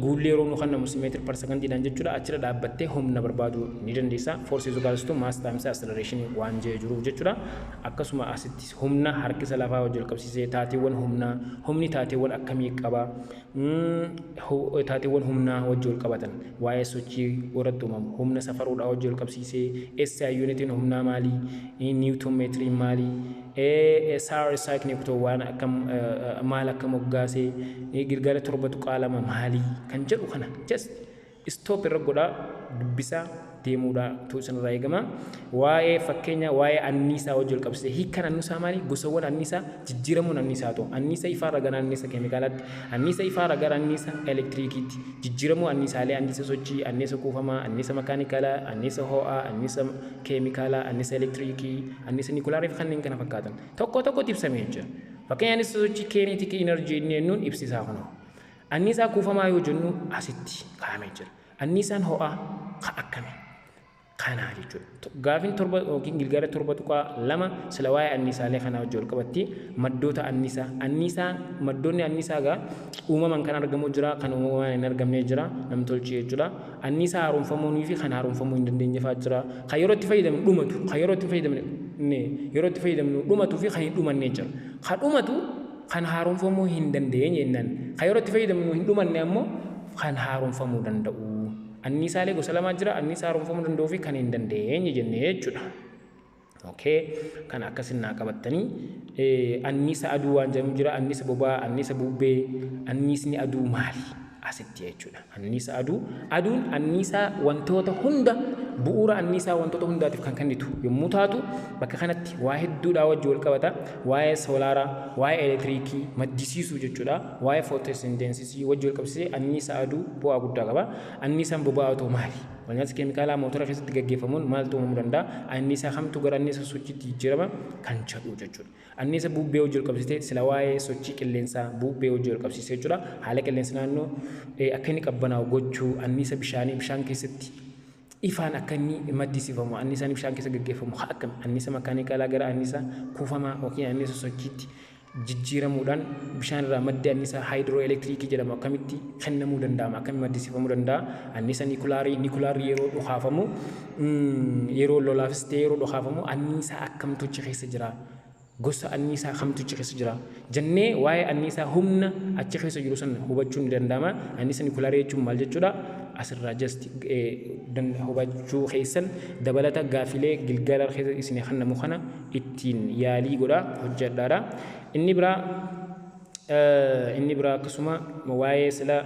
guulli yeroo nuu kennamu meter per secondiidhaan jechuudha. Achirra dhaabbattee humna barbaaduu ni dandeessa. Force is equals to mass times acceleration waan jee jiruuf jechuudha. Akkasuma asitti humna harkisa lafaa wajjin qabsiisee taateewwan humnaa, humni taateewwan akkamii qaba? Taateewwan humnaa wajjin wal qabatan, waa'ee sochii irratti uumamu, humna safaruudhaa wajjin wal qabsiisee, SI unitiin humnaa maalii, newton meetiriin maalii, Sir Isaac Newton waan akkam maal akka moggaasee, gilgaala 7.2 maalii kan jedhu kana just stop irra godhaa dubbisaa deemuudha tu isinirraa eegama. Waa'ee fakkeenya waa'ee anniisaa wajjin wal qabsiisee hiikkaan anniisaa maali? Gosawwan anniisaa, jijjiiramuun anniisaa ta'u, anniisa ifaarra gara anniisa keemikaalaatti, anniisa ifaarra gara anniisa elektiriikiitti, jijjiiramuu anniisaalee, anniisa sochii, anniisa kuufamaa, anniisa makaanikaalaa, anniisa ho'aa, anniisa keemikaalaa, anniisa elektiriikii, anniisa nikulaarii fi kanneen kana fakkaatan tokko tokkotti ibsamee jira. Fakkeenya anniisa sochii, kinetic energy inni jennuun ibsisaa kunoo. Anniisaa kuufamaa yoo jennu asitti kaa'amee jira. Anniisaan ho'aa ka akkami? Kanaa jechuudha. Gaafiin 7 yookiin gilgaala 7.2 sila waa'ee anniisaalee kanaa wajjin wal qabatti. Maddoota anniisaa. Anniisaa maddoonni anniisaa gaa uumamaan kan argamu jira, kan uumamaan hin argamne jira, namtolchee jechuudha. Anniisaa haaromfamuunii fi kan haaromfamuu hin dandeenye fa'aa jira. Kan yeroo itti fayyadamnu dhumatu, kan yeroo itti fayyadamne yeroo itti fayyadamnu dhumatuu fi kan hin dhumanne jira. Kan dhumatu kan haaromfamuu hin dandeenye jennaan. Kan yeroo itti fayyadamnu hin dhumanne ammoo kan haaromfamuu danda'u. Anniisaalee gosa lamaa jira, anniisaa haaromfamuu danda'uu fi kan hin dandeenye jennee jechuudha. Okay, kan akkasin naa qabattanii anniisa aduu waan jedhamu jira, anniisa boba'aa, anniisa bubbee, anniisni aduu maali? Asitti jechuudha. Anniisa aduu, aduun anniisaa wantoota hunda bu'uura anniisaa wantoota hundaatiif kan kennitu yommuu taatu, bakka kanatti waa hedduudhaa wajjin wal qabata. Waa'ee soolaaraa, waa'ee elektiriikii maddisiisuu jechuudha. Waa'ee footosinteensisii wajjin wal qabsiisee anniisa aduu bu'aa guddaa qaba. Anniisaan boba'aa otoo maali? Walnyaata keemikaalaa mootora keessatti gaggeeffamuun maaltu uumamuu danda'a? Anniisaa kamtu gara anniisa sochiitti jijjiirama kan jedhu jechuudha. Anniisa bubbee wajjin wal qabsiisee sila waa'ee sochii qilleensaa bubbee wajjin wal qabsiisee jechuudha. Haala qilleensa naannoo akka inni qabbanaa'u gochuu, anniisa bishaanii bishaan keessatti ifaan akka inni maddisiifamu, anniisaan bishaan keessa gaggeeffamu haa akkami, anniisa makaanikaalaa gara anniisa kuufamaa yookiin anniisa sochiitti jijjiiramuudhaan bishaan irraa maddi anniisaa haayidroo elektiriikii jedhamu akkamitti kennamuu danda'ama, akkamitti maddisiifamuu danda'a, anniisa nikulaarii, nikulaarri yeroo dhukaafamu, yeroo lolaafis ta'e yeroo dhukaafamu anniisaa akkamtu achi keessa jira, gosa anniisaa kamtu achi keessa jira jennee waa'ee anniisaa humna achi keessa jiru sana hubachuun ni danda'ama. Anniisa nikulaarii jechuun maal jechuudha? Asirraa just hubachuu keessan dabalata gaafilee gilgaala keessa isin kennamu kana ittiin yaalii godhaa hojjedhaadha. Inni biraa akkasuma waa'ee sila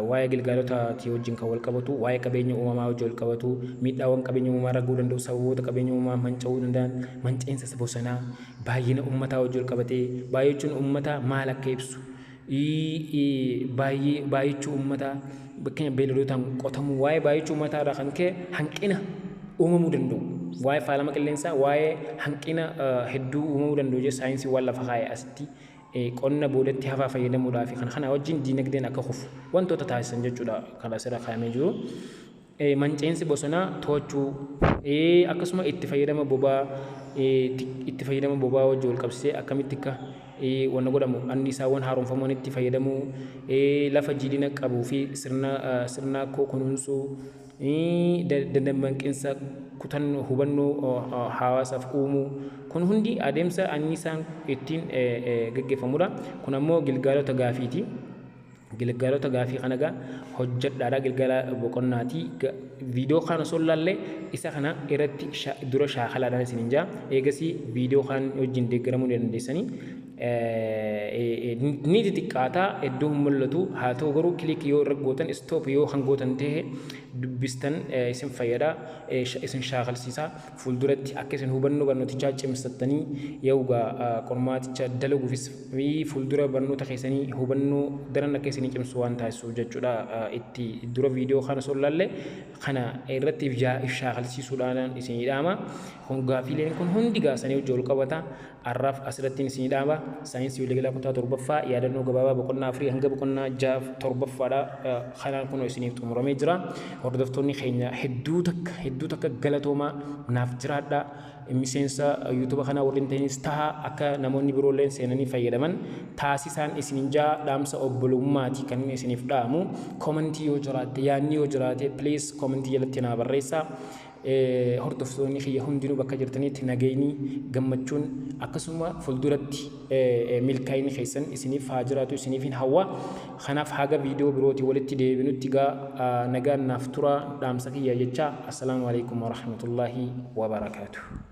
waa'ee gilgaalotaati wajjin kan wal qabatu, waa'ee qabeenya uumamaa wajjin wal qabatu, miidhaawwan qabeenya uumamaa irra gahuu danda'u, sababoota qabeenya uumamaa manca'uu danda'an, manca'insa bosonaa, baay'ina uummataa wajjin wal qabatee, baay'achuun uummataa maal akka ibsu, baay'achuu uummataa fakkeenya beeyladootaan qotamuu, waa'ee baay'achuu uummataa irraa kan ka'e hanqina uumamuu danda'u, waa'ee faalama qilleensaa, waa'ee hanqina hedduu uumamuu danda'u jee saayinsii waan lafa kaa'e asitti qonna boodatti hafaa fayyadamuudhaa fi kana wajjin diinagdeen akka kufu wantoota taasisan jechuudha kan asirra kaa'amee jiru. Manca'insi bosonaa to'achuu, akkasuma itti fayyadama boba'aa wajjin wal qabsiisee akkamitti akka wanna godhamu, anniisaawwan haaromfaman itti fayyadamuu, lafa jiidhina qabuu fi sirna kunuunsuu, dadammaqiinsa kutannoo hubannoo hawaasaaf uumuu, kun hundi adeemsa anniisaan ittiin gaggeeffamudha. Kun ammoo gilgaalota gaafiiti. Gilgaalota gaafii kana gaa hojjedhaadha, gilgaala boqonnaati. Viidiyoo kana osoo ilaalle isa kana irratti dura shaakalaadhaan isiniin jaa, eegasii viidiyoo kan wajjin deeggaramuu ni dandeessanii. Ni xixiqqaataa, iddoo hin mul'atu, haa ta'u garuu click yoo irra gootan, stop yoo kan gootan ta'e dubbistan isin fayyada, isin shaakalsiisa, fuulduratti akka isin hubannoo barnootichaa cimsattanii yoogaa qormaaticha dalaguufis fi fuuldura barnoota keessanii hubannoo daran akka isinii cimsu waan taasisuuf jechuudha. Itti dura viidiyoo kana osoo ilaalle kana irratti if shaakalsiisuudhaan isinii dhaama. Gaafiileen kun hundi gaasanii hojii ol qabata. Har'aaf asirratti isinii dhaama. Saayinsii waliigalaa kutaa 7ffaa yaadannoo gabaabaa boqonnaa 4 hanga boqonnaa 6 7ffaadha. Kanaan kun isiniif xumuramee jira. Hordoftoonni keenya hedduu takka hedduu takka galatoomaa, naaf jiraadha. Miseensa yuutuuba kanaa warreen ta'anis taha, akka namoonni biroolleen seenanii fayyadaman taasisaan isiniin jaa. Dhaamsa obbolummaati kan inni isiniif dhaamu. Koomentii yoo jiraatte, yaadni yoo jiraate, please koomentii jalatti naa barreessaa. Hordoftoonni kiyya hundinuu bakka jirtanitti nageenyi, gammachuun, akkasuma fuulduratti milkaa'inni keessan isiniif haa jiraatu isiniif hin hawwa. Kanaaf haga viidiyoo birootii walitti deebinutti gaa nagaan naaf tura dhaamsa kiyya jecha. Assalaamu alaikum warahmatullaahi wabarakaatuh.